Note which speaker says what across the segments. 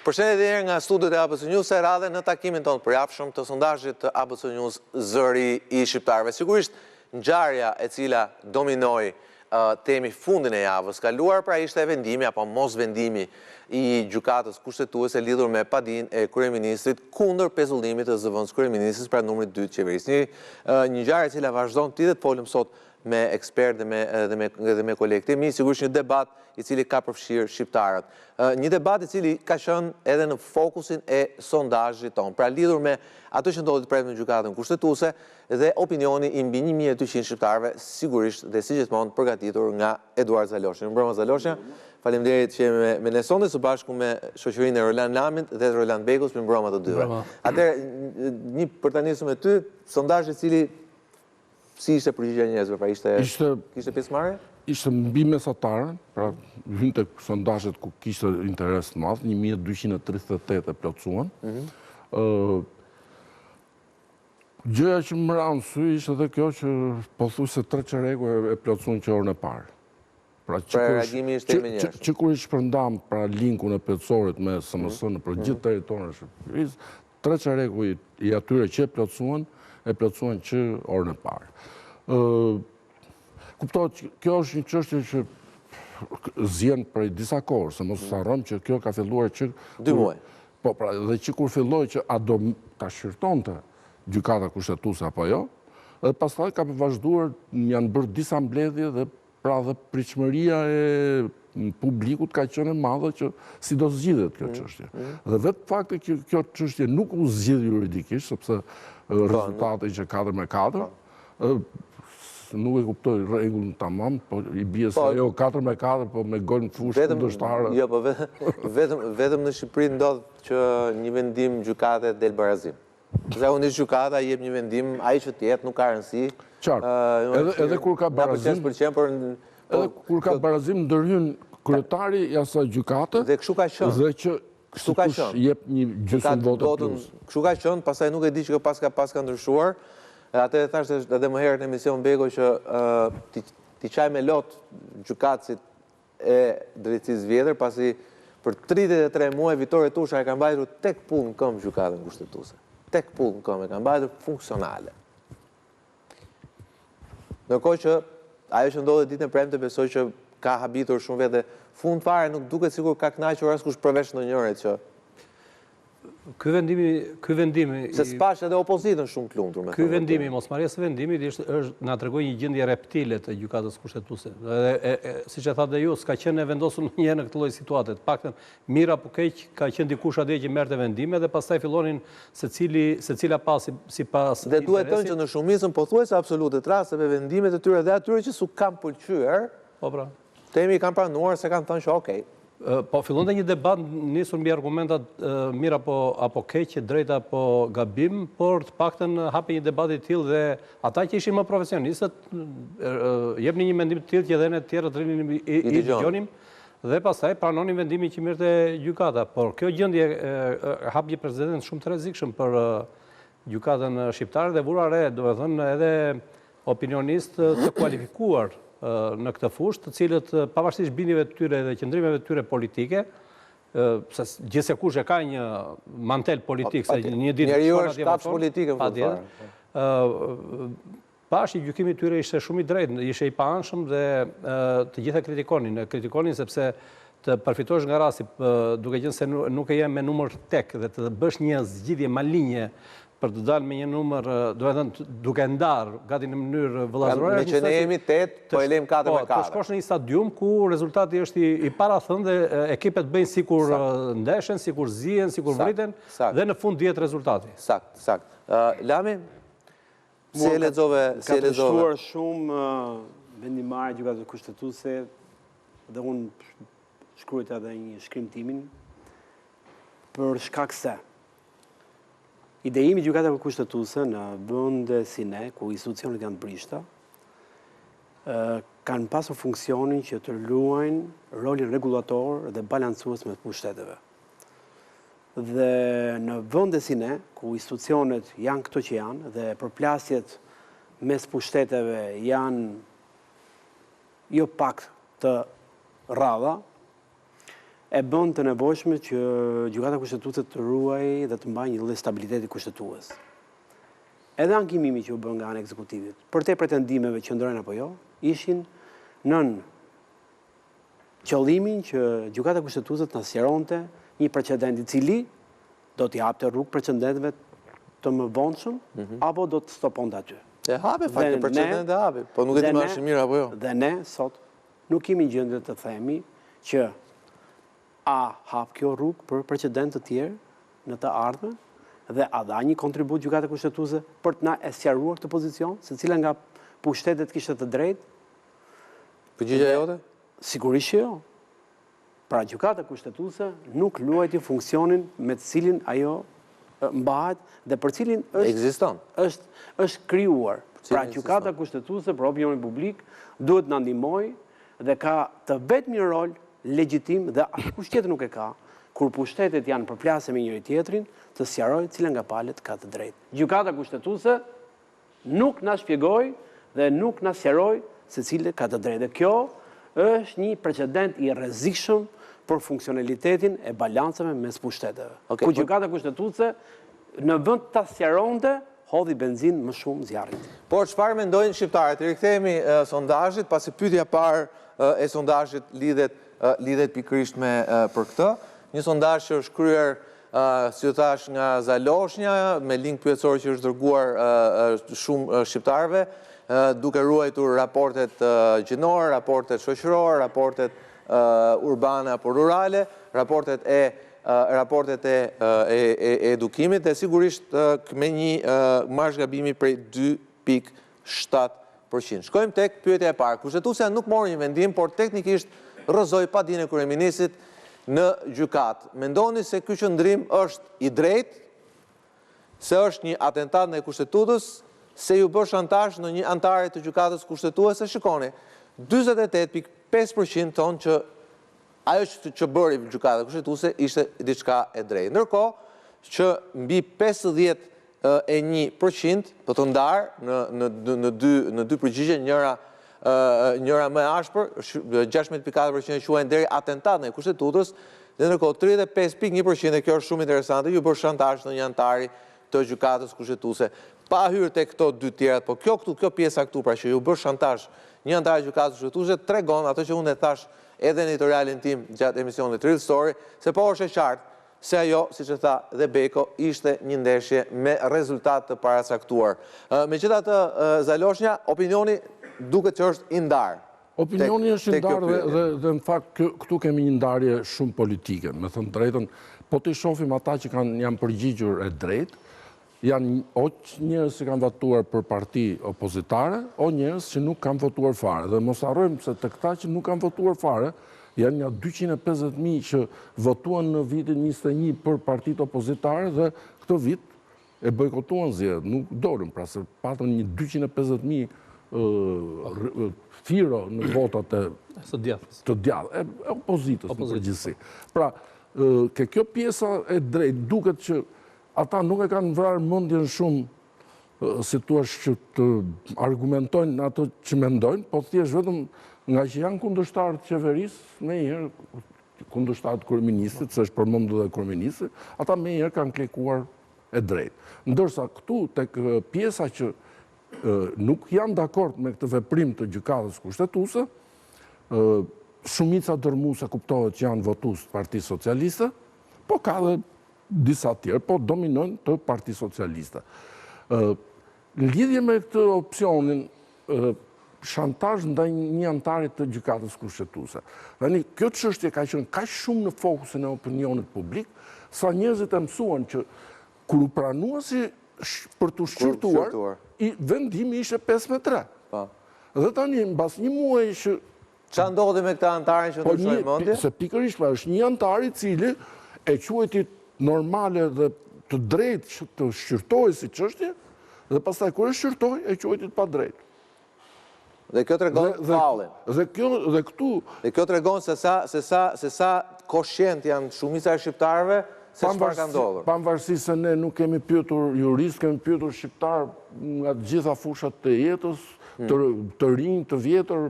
Speaker 1: Përshëndetje edhe një herë nga studiot e ABC News, kësaj radhe në takimin tonë të përjavshëm të sondazhit të ABC News Zëri i Shqiptarëve. Sigurisht, ngjarja e cila dominoi themi fundin e javës kaluar, pra ishte vendimi apo mosvendimi i Gjykatës Kushtetuese lidhur me padinë e kryeministrit kundër pezullimit të zëvendëskryeministrit, pra numrit 2 të qeverisë. Një një ngjarje e cila vazhdon të lidhet, folëm sot me ekspertë dhe me dhe me dhe me kolegët e mi, sigurisht një debat i cili ka përfshirë shqiptarët. Një debat i cili ka qenë edhe në fokusin e sondazhit tonë, pra lidhur me atë që ndodhi të premten në Gjykatën Kushtetuese dhe opinioni i mbi 1200 shqiptarëve, sigurisht dhe si gjithmonë përgatitur nga Eduard Zaloshnja. Mirëmbrëma Zaloshnja. Faleminderit që je me, me ne sonte së bashku me shoqërinë e Roland Lamit dhe të Roland Bejkos, mirëmbrëma të dyve. Atëherë, një për ta nisur me ty, sondazh i cili Si ishte përgjigja e njerëzve, pra ishte ishte kishte pjesëmarrje?
Speaker 2: Ishte mbi mesataren, pra hynte te sondazhet ku kishte interes të madh, 1238 e plotësuan. Mm -hmm. Gjëja që më ra në sy ishte edhe kjo që pothuajse tre çereku e plotësuan që orën e parë.
Speaker 1: Pra, që pra reagimi ishte i
Speaker 2: menjëhershëm. Që kur i shpërndamë pra linkun e pyetësorit me SMS mhm. për gjithë mhm. territorin e Shqipërisë, tre çereku i atyre që e plotësuan, e plotësuan që orën e parë. Kuptohet që kjo është një çështje që zien prej disa kohësh, se mos mhm. harrojmë që kjo ka filluar që...
Speaker 1: Dy muaj.
Speaker 2: Po, pra, dhe që kur filloi që a do ta shqyrtonte gjykata kushtetuese apo jo, dhe pastaj ka vazhduar, janë bërë disa mbledhje dhe Pra dhe pritshmëria e publikut ka qenë e madhe që si do zgjidhet kjo mm, çështje. Mm. Dhe vetë fakti që kjo çështje nuk u zgjidh juridikisht, sepse po, rezultati që 4 me 4, po. nuk e kuptoj rregullin tamam, po i bie se po, jo 4 me 4, po me gol në fushë
Speaker 1: kundërshtare. Jo, po vetëm vetëm në Shqipëri ndodh që një vendim gjykate del barazim. Zakonisht gjykata jep një vendim, ai që të jetë, nuk ka
Speaker 2: rëndësi. Qartë. Edhe edhe kur ka
Speaker 1: barazim, na pëlqen,
Speaker 2: por edhe kur ka barazim ndërhyn kryetari i asaj gjykate.
Speaker 1: Dhe kështu ka qenë.
Speaker 2: Dhe që kështu ka qenë. Jep një gjysmë vote plus.
Speaker 1: Kështu ka qenë, pastaj nuk e di që kjo paska paska ndryshuar. Atë e thashë edhe më herët në emision Bejko që t'i qaj me lot gjykatësit e drejtësisë vjetër, pasi për 33 muaj Vitore Tusha e ka mbajtur tek pullë në këmbë gjykatën kushtetuese. Tek pullë në këmbë e ka mbajtur funksionale. Ndërkohë që ajo që ndodhi ditën e premte besoj që ka habitur shumë vetë fund fare nuk duket sikur ka kënaqur askush përveç ndonjërit
Speaker 3: që Ky vendimi, ky vendimi
Speaker 1: se s'pashë edhe opozitën shumë të lumtur
Speaker 3: me. Ky vendimi, mosmarrjes së vendimit ishte është na tregoi një gjendje reptile të gjykatës kushtetuese. Dhe e, e, siç e thatë dhe ju, s'ka qenë e vendosur ndonjëherë në këtë lloj situate. Të paktën mirë apo keq ka qenë dikush atje që merrte vendime dhe pastaj fillonin secili secila palë si,
Speaker 1: sipas Dhe duhet thënë që në shumicën pothuajse absolute të rasteve vendimet e tyre dhe atyre që s'u kanë pëlqyer,
Speaker 3: Po pra.
Speaker 1: Themi i kanë pranuar se kanë thënë që
Speaker 3: okej. Po fillonte një debat nisur mbi argumentat mirë apo apo keq, drejt apo gabim, por të paktën hapej një debat i tillë dhe ata që ishin më profesionistët jepnin një mendim të tillë që dhe ne të tjerët rrinim i, i dëgjonim dhe pastaj pranonim vendimin që merrte gjykata. Por kjo gjendje hap një precedent shumë të rrezikshëm për gjykatën shqiptare dhe vura re, domethënë edhe opinionistë të kualifikuar në këtë fushë, të cilët pavarësisht bindjeve të tyre dhe qëndrimeve të tyre politike, se gjithsekush e ka një mantel politik, se
Speaker 1: një ditë Njeriu është kafshë politike, në fund
Speaker 3: fare. Pashë gjykimi i tyre ishte shumë i drejtë, ishte i paanshëm dhe të gjitha kritikonin. Kritikonin sepse të përfitosh nga rasti, duke qenë se nuk e je me numër tek dhe të bësh një zgjidhje malinje për të dalë me një numër, domethënë, duke ndarë, gati në mënyrë
Speaker 1: vëllazërore. Me që ne jemi 8, po e lejmë 4 me 4.
Speaker 3: Po, të shkosh në një stadium ku rezultati është i parathënë dhe ekipet bëjnë sikur ndeshen, sikur zihen, sikur vriten, dhe në fund dihet rezultati.
Speaker 1: Sakt, sakt. Lami, si e lexove?
Speaker 4: Si e lexove? Ka trishtuar shumë vendimmarrja e gjykatës kushtetuese dhe unë shkruajta edhe një shkrim timin për shkak se Ideimi i gjykatave kushtetuese në vende si ne, ku institucionet janë të brishta, kanë pasur funksionin që të luajnë rolin rregullator dhe balancues mes pushteteve. Dhe në vende si ne, ku institucionet janë këto që janë dhe përplasjet mes pushteteve janë jo pak të rralla. e bën të nevojshme që Gjykata Kushtetuese të ruajë dhe të mbajë një lloj stabiliteti kushtetues. Edhe ankimimi që u bë nga ana e ekzekutivit, përtej pretendimeve qëndrojnë apo jo, ishin nën qëllimin që Gjykata Kushtetuese të na sqaronte një precedent i cili do t'i hapte rrugë precedentëve të mëvonshëm mhm. apo do të stoponte
Speaker 1: aty. E hapi fakt precedent e hapi, po nuk e di më është mirë apo jo.
Speaker 4: Dhe ne sot nuk jemi në gjendje të themi që a hap kjo rrugë për precedentë të tjerë në të ardhmen dhe a dha një kontribut Gjykata Kushtetuese për të na e sqaruar këtë pozicion, se cila nga pushtetet kishte të drejtë?
Speaker 1: Përgjigja jote?
Speaker 4: Sigurisht që jo. Pra Gjykata Kushtetuese nuk luajti funksionin me të cilin ajo mbahet dhe për cilin
Speaker 1: është ekziston.
Speaker 4: Është është krijuar. Pra Gjykata Kushtetuese për opinionin publik duhet na ndihmojë dhe ka të vetmin rol legjitim dhe askush tjetër nuk e ka, kur pushtetet janë në përplasje me njëri-tjetrin, të sqarojë cila nga palët ka të drejtë. Gjykata Kushtetuese nuk na shpjegoi dhe nuk na sqaroi se cila ka të drejtë. Dhe kjo është një precedent i rrezikshëm për funksionalitetin e balancave mes pushteteve. Ku po- Gjykata Kushtetuese në vend ta sqaronte, hodhi benzinë më shumë zjarrit.
Speaker 1: Por çfarë mendojnë shqiptarët? I rikthehemi sondazhit, pasi pyetja e parë e sondazhit lidhet lidhet pikërisht me për këtë. Një sondazh që është kryer Si ju thashë nga Zaloshnja, me link pyetësor që është dërguar shumë shqiptarëve, duke ruajtur raportet gjinore, raportet shoqërore, raportet urbane apo rurale, raportet e raportet e e edukimit dhe sigurisht me një marzh gabimi prej 2.7%. Shkojmë tek pyetja e parë. Kushtetuesja nuk mori një vendim, por teknikisht rrëzoi padinë e kryeministrit në gjykatë. Mendoni se ky qëndrim është i drejtë, se është një atentat ndaj Kushtetutës, se iu bë shantazh ndonjë anëtari të Gjykatës Kushtetuese? Shikoni, 48.5% thonë që ajo që, që bëri Gjykata Kushtetuese ishte diçka e drejtë. Ndërkohë që mbi 51%, po të ndarë në në në dy në dy përgjigje, njëra njëra më e ashpër, 16.4% e quajnë deri atentat ndaj Kushtetutës, dhe ndërkohë 35.1% dhe kjo është shumë interesante, iu bë shantazh ndonjë anëtari të Gjykatës Kushtetuese. Pa hyrë tek këto dy tjerat, po kjo këtu, kjo pjesa këtu, pra që iu bë shantazh një anëtari të Gjykatës Kushtetuese, tregon atë që unë e thashë edhe në editorialin tim gjatë emisionit Real Story, se po është e qartë se ajo, siç e tha dhe Bejko, ishte një ndeshje me rezultat të paracaktuar. Megjithatë, Zaloshnja, opinioni duket që është i ndarë.
Speaker 2: Opinioni është i ndarë dhe, dhe, dhe në fakt këtu kemi një ndarje shumë politike. Me thënë të drejtën, po t'i shofim ata që kanë janë përgjigjur e drejtë, Janë o njerëz që kanë votuar për parti opozitare, o njerëz që nuk kanë votuar fare. Dhe mos harrojmë se te këta që nuk kanë votuar fare, janë nja 250.000 që votuan në vitin 21 për partitë opozitare dhe këtë vit e bojkotuan zgjedhjet, nuk dolën, pra se patën një 250.000 firo në votat e
Speaker 3: së djathtës.
Speaker 2: Të djathtë, e opozitës në përgjithësi. Pra, ke kjo pjesa e drejtë, duket që Ata nuk e kanë vrarë mendjen shumë, si thua që të argumentojnë ato që mendojnë, po thjesht vetëm ngaqë janë kundërshtarë të qeverisë, menjëherë kundërshtarë të kryeministrit, se është përmendur dhe kryeministri, ata menjëherë kanë klikuar e drejtë. Ndërsa këtu tek pjesa që nuk janë dakord me këtë veprim të gjykatës kushtetuese, shumica dërrmuese kuptohet që janë votues të Partisë Socialiste, po ka dhe disa tjerë, po dominojnë të Partisë Socialiste. Në lidhje me këtë opsionin, shantazh ndaj një anëtari të gjykatës kushtetuese. Tani, kjo çështje ka qenë kaq shumë në fokusin e opinionit publik, sa njerëzit e mësuan që kur u pranua si për t'u shqyrtuar, vendimi ishte 5 me 3. Po. Dhe tani, mbas një muaji që
Speaker 1: Ça ndodhi me këtë anëtarin që
Speaker 2: po
Speaker 1: ndryshoi mendje?
Speaker 2: Se pikërisht pra është një anëtar i cili e quajti normale dhe të drejtë që të shqyrtohej si çështje dhe pastaj kur e shqyrtoi e quajti të padrejtë.
Speaker 1: Dhe kjo tregon
Speaker 2: fallin. Dhe kjo dhe këtu
Speaker 1: Dhe kjo tregon se sa se sa se sa koshient janë shumica e shqiptarëve se çfarë ka ndodhur.
Speaker 2: Pavarësisht se ne nuk kemi pyetur juristë, kemi pyetur shqiptarë nga të gjitha fushat e jetës, hmm. të të rinj, të vjetër,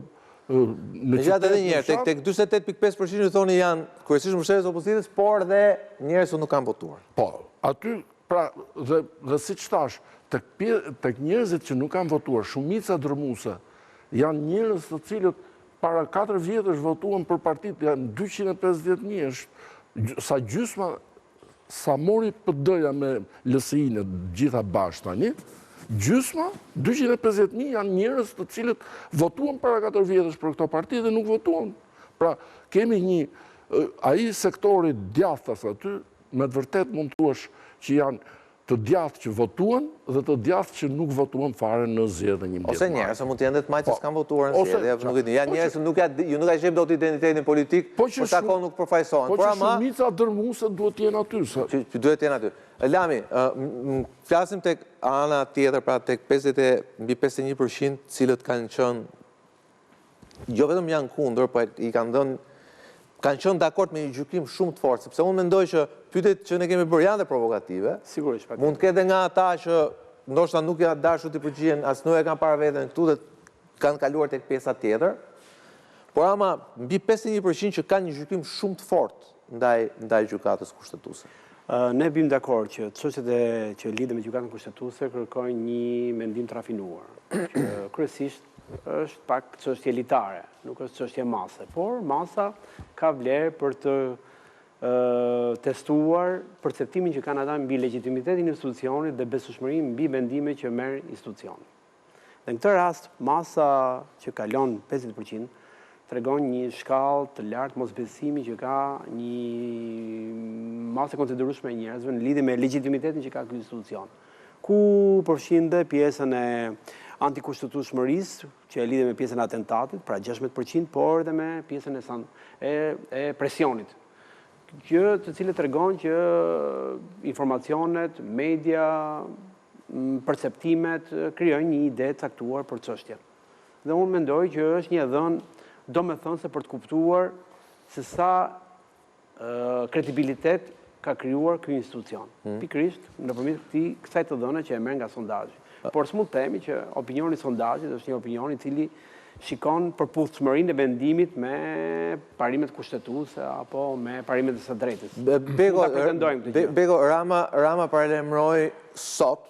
Speaker 2: Në
Speaker 1: qytet, edhe një herë, tek tek 48.5% ju thoni janë kryesisht mbështetës të opozitës, por dhe njerëz që nuk kanë votuar.
Speaker 2: Po, aty pra dhe dhe siç thashë, tek tek njerëzit që nuk kanë votuar, shumica dërmuese janë njerëz të cilët para 4 vjetësh votuan për partitë, janë 250.000, është sa gjysma Sa mori PD-ja me LSI-në të gjitha bashkë tani, gjysma, 250.000 janë njerëz të cilët votuan para 4 vjetësh për këto parti dhe nuk votuan. Pra, kemi një, ai sektori djathtas aty, me të vërtetë mund të thuash që janë të djathtë që votuan dhe të djathtë që nuk votuan fare në zgjedhjet e 11
Speaker 1: Ose njerëz, se mund të jenë dhe të majtë që po, s'kanë votuar në zgjedhje, apo nuk e di. Janë po njerëz që nuk ja ju nuk ja gjejmë dot identitetin politik, po për sa kohë nuk përfaqësohen.
Speaker 2: Po që shumica dërmuese duhet të jenë aty.
Speaker 1: Që duhet të jenë aty. Lami, flasim tek ana tjetër, pra tek 50 mbi 51% cilët kanë qenë jo vetëm janë kundër, po i kanë dhënë kanë qenë dakord me një gjykim shumë të fortë, sepse unë mendoj që pyetjet që ne kemi bërë janë dhe provokative.
Speaker 4: Sigurisht,
Speaker 1: patjetër. Mund të ketë nga ata që ndoshta nuk janë dashur t'i përgjigjen, as nuk e kanë parë veten këtu dhe kanë kaluar tek pjesa tjetër. Por ama mbi 51% që kanë një gjykim shumë të fortë ndaj ndaj gjykatës
Speaker 4: kushtetuese. Ne bim dakord që çështjet e që lidhen me gjykatën kushtetuese kërkojnë një mendim të rafinuar, që kryesisht është pak çështje elitare, nuk është çështje mase, por masa ka vlerë për të testuar perceptimin që kanë ata mbi legjitimitetin e institucionit dhe besueshmërinë mbi vendimet që merr institucioni. Dhe në këtë rast, masa që kalon 50% tregon një shkallë të lartë mosbesimi që ka një masë e konsiderueshme e njerëzve në lidhje me legjitimitetin që ka ky institucion. ku përfshin dhe pjesën e antikushtetueshmërisë, që e lidhë me pjesën e atentatit, pra 16%, por edhe me pjesën e, e, e presionit, gjë të cilët tregon që informacionet, media, perceptimet krijojnë një ide të caktuar për çështjen. Dhe unë mendoj që është një e dhënë domethënëse për të kuptuar se sa kredibilitet ka krijuar ky institucion. Hmm. Pikërisht nëpërmjet këtij kësaj të dhëne që e merr nga sondazhi. Por s'mund të themi që opinioni i sondazhit është një opinion i cili shikon përputhshmërinë e vendimit me parimet kushtetuese apo me parimet e së drejtës.
Speaker 1: Bego, Bego Rama Rama paralajmëroi sot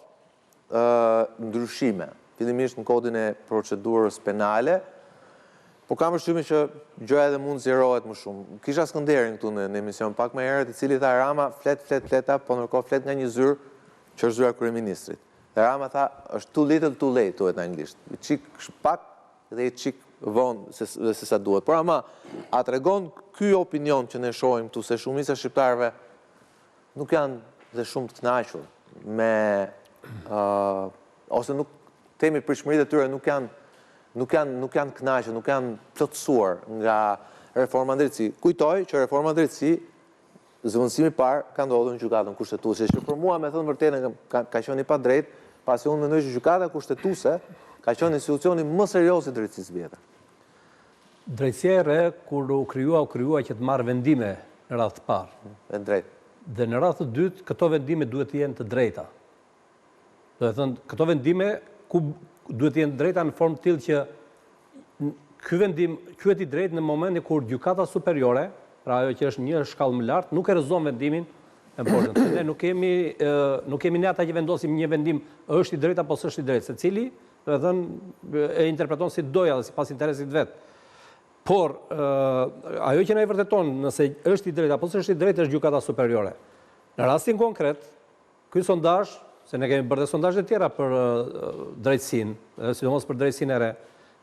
Speaker 1: ndryshime, fillimisht në kodin e procedurës penale, por kam përshtypjen që gjëja edhe mund të zgjerohet më shumë. Kisha Skënderin këtu në, në emision pak më herët, i cili tha Rama flet, flet, flet, po ndërkohë flet nga një zyrë që është zyra e kryeministrit. Dhe Rama tha, është too little too late, thuhet në anglisht. Një çik pak dhe një çik vonë se, se sa duhet. Por ama, a tregon ky opinion që ne shohim këtu se shumica e shqiptarëve nuk janë dhe shumë të kënaqur me ose nuk themi pritshmëritë e tyre nuk janë nuk janë nuk janë kënaqur, nuk janë plotësuar nga reforma në drejtësi. Kujtoj që reforma në drejtësi zëvendësimi i parë ka ndodhur në gjykatën kushtetuese, që për mua me thënë të vërtetën ka, ka qenë i padrejtë, pasi unë mendoj që gjykata kushtetuese ka qenë institucioni më serioz i drejtësisë së vjetër.
Speaker 3: Drejtësia e re kur u krijua u krijua që të marrë vendime në radhë të
Speaker 1: parë. E drejtë.
Speaker 3: Dhe në radhë të dytë këto vendime duhet të jenë të drejta. Do të thënë këto vendime ku duhet të jenë të drejta në formë të tillë që ky vendim quhet i drejtë në momentin kur gjykata superiore, pra ajo që është një shkallë më lart, nuk e rrëzon vendimin e mposhtëm. Se ne nuk kemi nuk kemi ne ata që vendosim një vendim është i drejtë apo s'është i drejtë. Secili Do të thënë, e interpreton si të dojë dhe sipas interesit vet. Por, ajo që na e vërteton nëse është i drejtë apo s'është i drejtë është gjykata superiore. Në rastin konkret, ky sondazh, se ne kemi bërë dhe sondazhe të tjera për drejtësinë, sidomos për drejtësinë e re,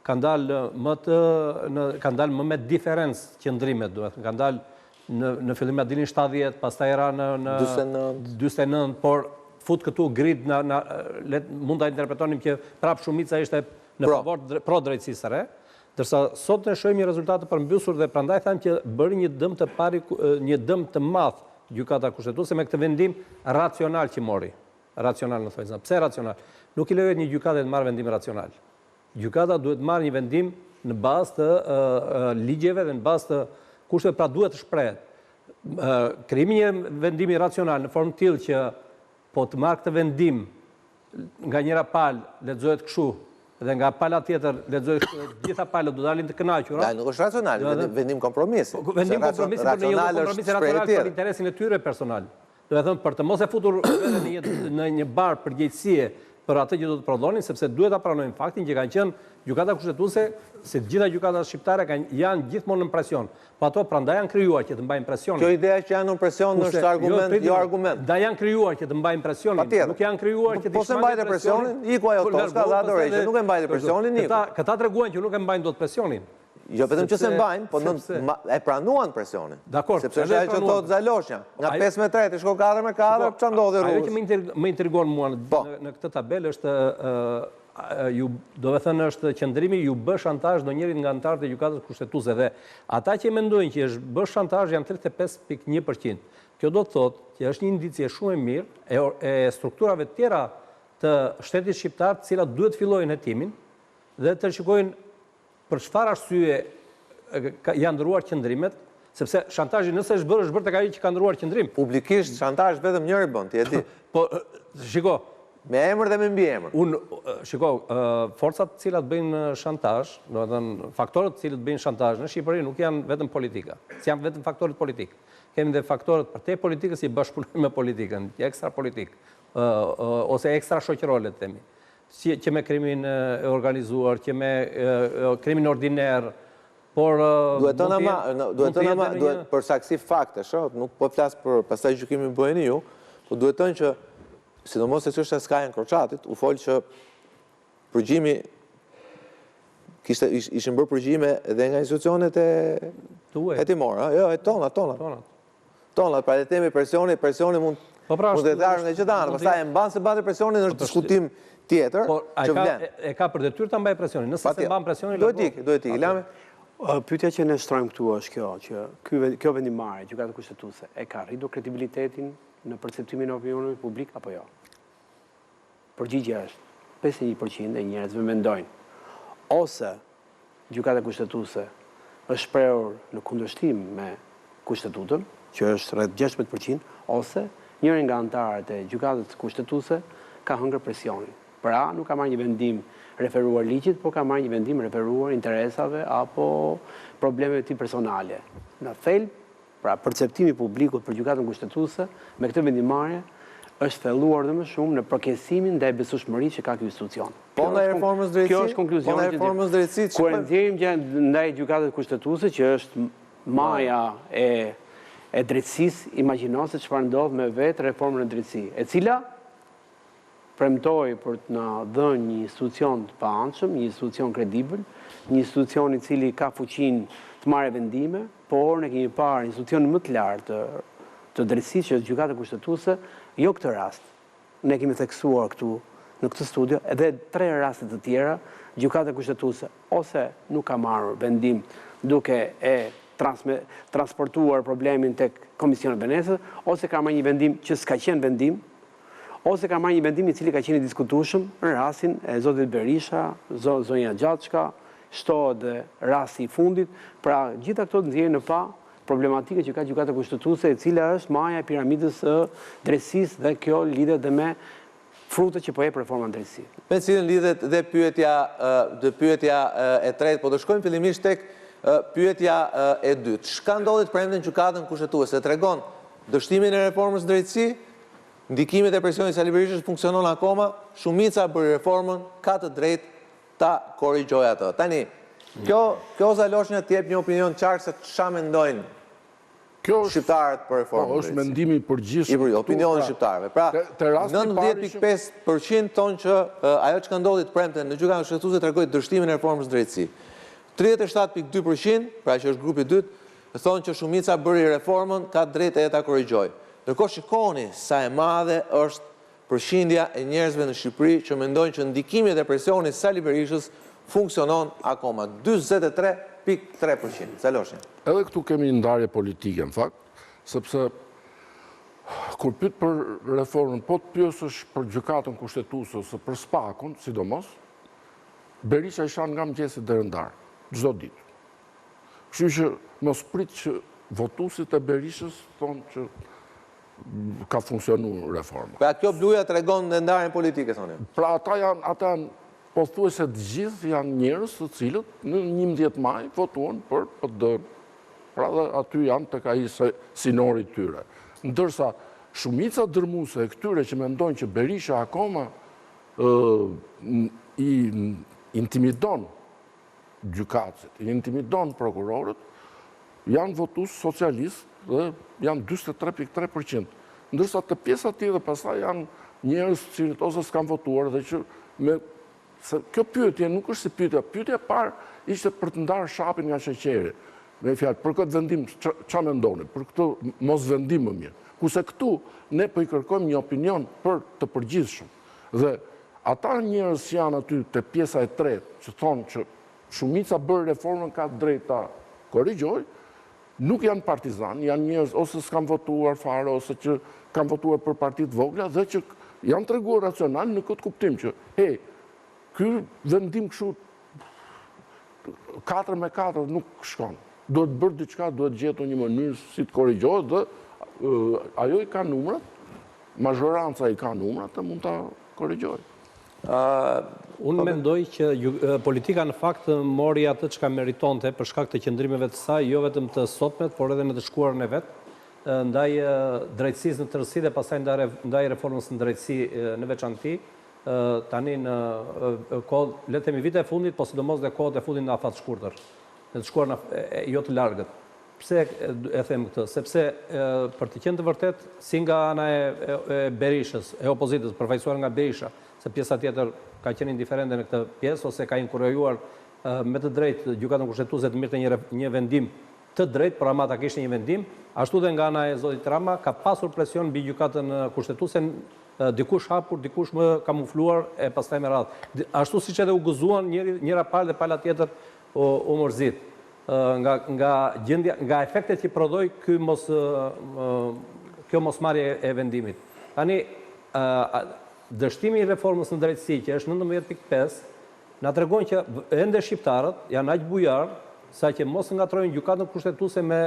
Speaker 3: kanë dalë më të në kanë dalë më me diferencë qëndrimet, do të thënë, kanë dalë Në në fillim na dilnin 70, pastaj ra në në
Speaker 1: 49,
Speaker 3: 49, por fut këtu grid na na le mund ta interpretonim që prap shumica ishte në pro. favor pro drejtësisë së re. Ndërsa sot ne shohim një rezultat të përmbysur dhe prandaj thamë që bëri një dëm të pari një dëm të madh gjykata kushtetuese me këtë vendim racional që mori. Racional në thonjëza. Pse racional? Nuk i lejohet një gjykate të marrë vendim racional. Gjykata duhet të marrë një vendim në bazë të ligjeve dhe në bazë të kushteve, pra duhet të shprehet. Krijimi i një vendimi racional në formë të tillë që po të marrë këtë vendim nga njëra palë lexohet kështu. Dhe nga pala tjetër lexoj kështu dhe të gjitha palët do dalin të kënaqura.
Speaker 1: Da, nuk është racional, vendim kompromisi.
Speaker 3: Po, vendim kompromisi, por në një lloj kompromisi racional për interesin e tyre personal. Domethënë për të mos e futur veten në një në një barrë përgjegjësie për atë që do të prodhonin, sepse duhet ta pranojmë faktin që kanë qenë Gjykata Kushtetuese, si të gjitha gjykatat shqiptare kanë janë gjithmonë nën presion. Po ato prandaj janë krijuar që të mbajnë presionin.
Speaker 1: Kjo ideja që janë nën presion është jo, argument, jo argument.
Speaker 3: Ndaj janë krijuar që të mbajnë presionin, nuk janë krijuar që të
Speaker 1: po s'e mbajte presionin, iku ajo po Toska dha dorëheqjen, nuk e mbajte presionin,
Speaker 3: iku. Këta këta treguan që nuk e mbajnë dot presionin.
Speaker 1: Jo vetëm që s'e mbajnë, po e pranuan presionin.
Speaker 3: Dakord.
Speaker 1: Sepse është ajo që thotë Zaloshnja, nga 5 me 3 të shko 4 me 4, ça ndodhi
Speaker 3: rrugës. Ajo që më intrigon mua po. në këtë tabelë është ju domethënë është qëndrimi iu bë shantazh ndonjërit nga anëtarët e gjykatës kushtetuese dhe ata që mendojnë që është bërë shantazh janë 35.1%. Kjo do të thotë që është një indicie shumë e mirë e, e strukturave të tjera të shtetit shqiptar, të cilat duhet të fillojnë hetimin dhe të shikojnë Për çfarë arsye janë ndërruar qëndrimet? Sepse shantazhi nëse është bërë, është bërë tek ai që ka ndërruar qëndrim.
Speaker 1: Publikisht shantazh vetëm njëri bën, ti e di.
Speaker 3: Po shiko,
Speaker 1: me emër dhe me mbiemër.
Speaker 3: Unë shiko, forcat të cilat bëjnë shantazh, domethënë faktorët të cilët bëjnë shantazh në Shqipëri nuk janë vetëm politika. S'janë vetëm faktorët politikë. Kemi dhe faktorët përtej politikës që bashkëpunojnë me politikën, ekstra politik, ose ekstra shoqëror le të themi. Si që me krimin e organizuar, që me krimin ordiner, por
Speaker 1: duhet të ama, duhet të ama, duhet për saktësi faktesh, ëh, nuk po flas për pastaj gjykimin bëjeni ju, po duhet thënë që sidomos te çështja e Sky Encrochatit, u fol që përgjimi kishte ishin bërë përgjime edhe nga institucionet e hetimore, jo, e tona, tona. Tona. Tonat, pra le të themi presioni, presioni mund po pra, mund të dalë nga gjitha anët, pastaj e mban s'e mban presionin është po diskutim tjetër
Speaker 3: po, që vlen. E ka për detyrë ta mbajë presionin, nëse s'e mban presionin,
Speaker 1: duhet të ikë, duhet të ikë. Lame.
Speaker 4: Pyetja që ne shtrojmë këtu është kjo, që ky kjo vendimmarrje e Gjykatës Kushtetuese e ka rritur kredibilitetin në perceptimin e opinionit publik apo jo? Përgjigja është 51% e njerëzve mendojnë ose Gjykata Kushtetuese është shprehur në kundërshtim me Kushtetutën, që është rreth 16 për qind, ose njëri nga anëtarët e Gjykatës Kushtetuese ka hëngër presionin. Pra, nuk ka marrë një vendim referuar ligjit, por ka marrë një vendim referuar interesave apo problemeve të tij personale. Në thelb, Pra, perceptimi i publikut për Gjykatën Kushtetuese me këtë vendimmarrje është thelluar dhe më shumë në përkeqësimin ndaj besueshmërisë që ka ky institucion.
Speaker 1: Po ndaj reformës drejtësi?
Speaker 4: Kjo është konkluzioni.
Speaker 1: Po ndaj reformës drejtësi?
Speaker 4: Kur e nxjerrim ndaj Gjykatës Kushtetuese që është maja e e drejtësisë, imagjino se çfarë ndodh me vetë reformën në drejtësi, e cila premtoi për të na dhënë një institucion të paanshëm, një institucion kredibël, një institucion i cili ka fuqinë të marrë vendime, por ne kemi parë institucionin më të lartë të, të drejtësisë që është Gjykata Kushtetuese, jo këtë rast. Ne kemi theksuar këtu në këtë studio edhe tre raste të tjera, Gjykata Kushtetuese ose nuk ka marrë vendim duke e transme, transportuar problemin tek Komisioni i Venecias, ose ka marrë një vendim që s'ka qenë vendim, ose ka marrë një vendim i cili ka qenë i diskutueshëm në rastin e zotit Berisha, zonja Xhaçka, shtohet dhe rasti i fundit, pra gjitha këto nxjerrin në pah problematikën që ka Gjykata Kushtetuese, e cila është maja e piramidës së drejtësisë dhe kjo lidhet dhe me frutet që po jep reforma në
Speaker 1: drejtësi. Me cilën lidhet dhe pyetja dhe pyetja e tretë, po të shkojmë fillimisht tek pyetja e dytë. Çka ndodhi të premten në Gjykatën Kushtetuese? Tregon dështimin e reformës në drejtësi, Ndikimi dhe presioni i Sali Berishës funksionon akoma, shumica bëri reformën, ka të drejtë ta korrigjojë atë. Tani, kjo kjo Zaloshnja të jep një opinion të qartë se ça mendojnë
Speaker 2: Kjo është
Speaker 1: shqiptarët për reformën
Speaker 2: po, është mendimi i përgjithshëm.
Speaker 1: I përgjithshëm, opinioni i pra, shqiptarëve. Pra, 90.5% thonë që ajo çka ndodhi të premten në Gjykatën Kushtetuese tregoi dështimin e reformës në drejtësi. 37.2%, pra që është grupi i dytë, thonë që shumica bëri reformën, ka të drejtë edhe ta korrigjojë. Ndërkohë shikoni sa e madhe është përqindja e njerëzve në Shqipëri që mendojnë që ndikimi dhe presioni i Sali Berishës funksionon akoma, 43.3%. Zaloshnja.
Speaker 2: Edhe këtu kemi një ndarje politike në fakt, sepse kur pyet për reformën, po të pyesësh për gjykatën kushtetuese ose për SPAK-un, sidomos, Berisha i shan nga mëngjesi deri në darkë, çdo ditë. Kështu që mos prit që votuesit e Berishës thonë që ka funksionu reforma.
Speaker 1: Pra kjo bluja tregon dhe ndarjen politike, thoni?
Speaker 2: Pra ata janë, ata janë pothuajse të gjithë janë njerëz të cilët në 11 maj votuan për PD. Pra dhe aty janë tek ai sinori i tyre. Ndërsa shumica dërmuese e këtyre që mendojnë që Berisha akoma i intimidon gjykatësit, i intimidon prokurorët, janë votues socialistë dhe janë 43.3%. Ndërsa te pjesa tjetër pastaj janë njerëz të cilët ose s'kanë votuar dhe që me se kjo pyetje nuk është si pyetja, pyetja e parë ishte për të ndarë shapin nga sheqeri. Me fjalë, për këtë vendim, ça mendoni, për këtë mosvendim më mirë. Kurse këtu, ne po i kërkojmë një opinion për të përgjithshëm. Dhe ata njerëz që janë aty te pjesa e tretë, që thonë që shumica bëri reformën ka të drejtë ta korrigjojë, nuk janë partizanë, janë njerëz ose s'kanë votuar fare, ose që kanë votuar për parti të vogla dhe që janë treguar racional në këtë kuptim që, hej, ky vendim kështu 4 me 4 nuk shkon. Duhet bërë diçka, duhet gjetur një mënyrë si të korrigjohet dhe ajo i ka numrat, mazhoranca i ka numrat dhe mund ta korrigjojë.
Speaker 3: Unë mendoj që politika në fakt mori atë çka meritonte për shkak të qëndrimeve të saj, jo vetëm të sotmet, por edhe në të shkuarën e vet, ndaj drejtësisë në tërësi dhe pastaj ndaj reformës në drejtësi në veçanti, tani në kohë, le të themi vitet e fundit, po sidomos dhe kohët e fundit në afatshkurtër, në të shkuarën jo të largët. Pse e them këtë? Sepse për të qenë të vërtetë, si nga ana e Berishës, e opozitës, përfaqësuar nga Berisha, se pjesa tjetër ka qenë indiferente në këtë pjesë ose ka inkurajuar me të drejtë Gjykatën Kushtetuese të merrte një një vendim të drejtë, por ama ta kishte një vendim, ashtu dhe nga ana e zotit Rama ka pasur presion mbi Gjykatën Kushtetuese dikush hapur, dikush më kamufluar e pastaj me radhë. Ashtu siç edhe u gëzuan njëri njëra palë dhe pala tjetër u, u mërzit nga nga gjendja, nga efektet që prodhoi ky mos kjo mosmarrje e vendimit. Tani dështimi i reformës në drejtësi që është 19.5 na tregon që ende shqiptarët janë aq bujarë sa që mos ngatërrojnë gjykatën kushtetuese me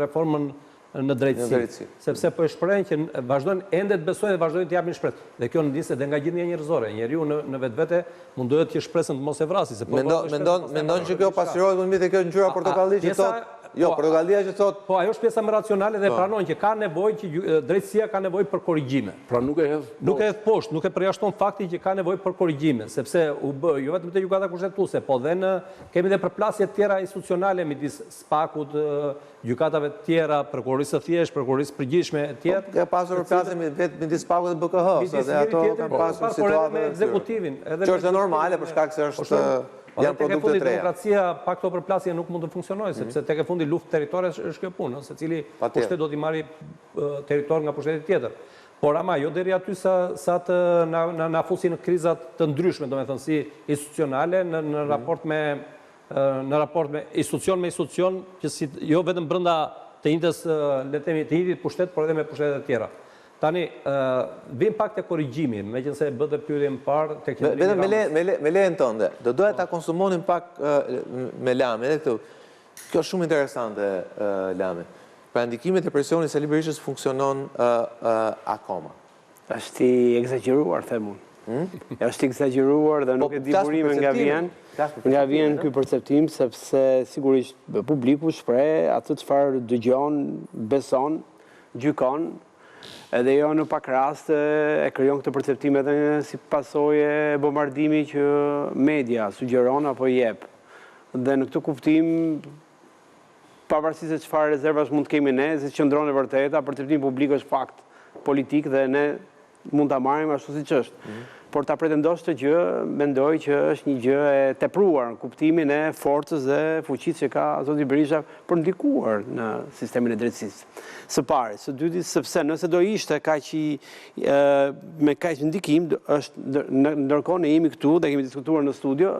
Speaker 3: reformën në drejtësi, sepse po e shprehen që vazhdojnë ende të besojnë dhe vazhdojnë të japin shpresë. Dhe kjo nis edhe nga gjendja njerëzore. Njeriu në në vetvete mundohet që shpresën të mos e vrasë,
Speaker 1: se po Mendo, mendon mendon që kjo pasqyrohet më mirë te kjo ngjyra portokalli që thotë Jo, po, portokallia që thotë
Speaker 3: Po, ajo është pjesa më racionale dhe po. pranon që ka nevojë që drejtësia ka nevojë për korrigjime.
Speaker 2: Pra nuk e hedh
Speaker 3: Nuk e hedh poshtë, nuk e përjashton faktin që ka nevojë për korrigjime, sepse u bë jo vetëm te gjykata kushtetuese, po dhe në kemi dhe përplasje të tjera institucionale midis SPAK-ut, gjykatave të tjera, prokurorisë së thjeshtë, prokurorisë së përgjithshme
Speaker 1: etj. Po, ka pasur përplasje vetë midis SPAK-ut dhe BKH-së, dhe ato kanë po, pasur
Speaker 3: situata me ekzekutivin,
Speaker 1: edhe që është normale për shkak se është po, janë produkte të
Speaker 3: reja. Demokracia pa këto përplasje nuk mund të funksionojë, mhm. sepse tek e fundi luftë territoresh është kjo punë, secili pushtet do t'i marrë territor nga pushteti tjetër. Por ama jo deri aty sa sa të na na, na fusin në kriza të ndryshme, domethënë si institucionale në në mhm. raport me në raport me institucion me institucion, që si jo vetëm brenda të njëjtës, le të themi, të njëjtit pushtet, por edhe me pushtetet e tjera. Tani, vim pak te korrigjimi, meqenëse e bëtë pyetjen më parë
Speaker 1: tek qëndrimi i Ramës. Vetëm me me lejen tënde, do doja ta konsumonim pak me Lamin edhe këtu. Kjo është shumë interesante, Lami. Pra ndikimi dhe presioni i Sali Berishës funksionon akoma.
Speaker 4: Është i ekzagjeruar, them unë. Hmm? Është i ekzagjeruar dhe nuk po, e di burime nga vjen, nga vjen ky perceptim, sepse sigurisht publiku shpreh atë çfarë dëgjon, beson, gjykon, edhe jo në pak raste e krijon këtë perceptim edhe si pasojë e bombardimit që media sugjeron apo jep. Dhe në këtë kuptim Pavarësisht se çfarë rezervash mund të kemi ne, se qëndron e vërteta, perceptimi publik është fakt politik dhe ne mund ta marrim ashtu siç është. Mhm. Por ta pretendosh këtë gjë, mendoj që është një gjë e tepruar në kuptimin e forcës dhe fuqisë që ka zoti Berisha për ndikuar në sistemin e drejtësisë. Së pari, së dyti, sepse nëse do ishte kaq i me kaq ndikim, është ndërkohë ne jemi këtu dhe kemi diskutuar në studio,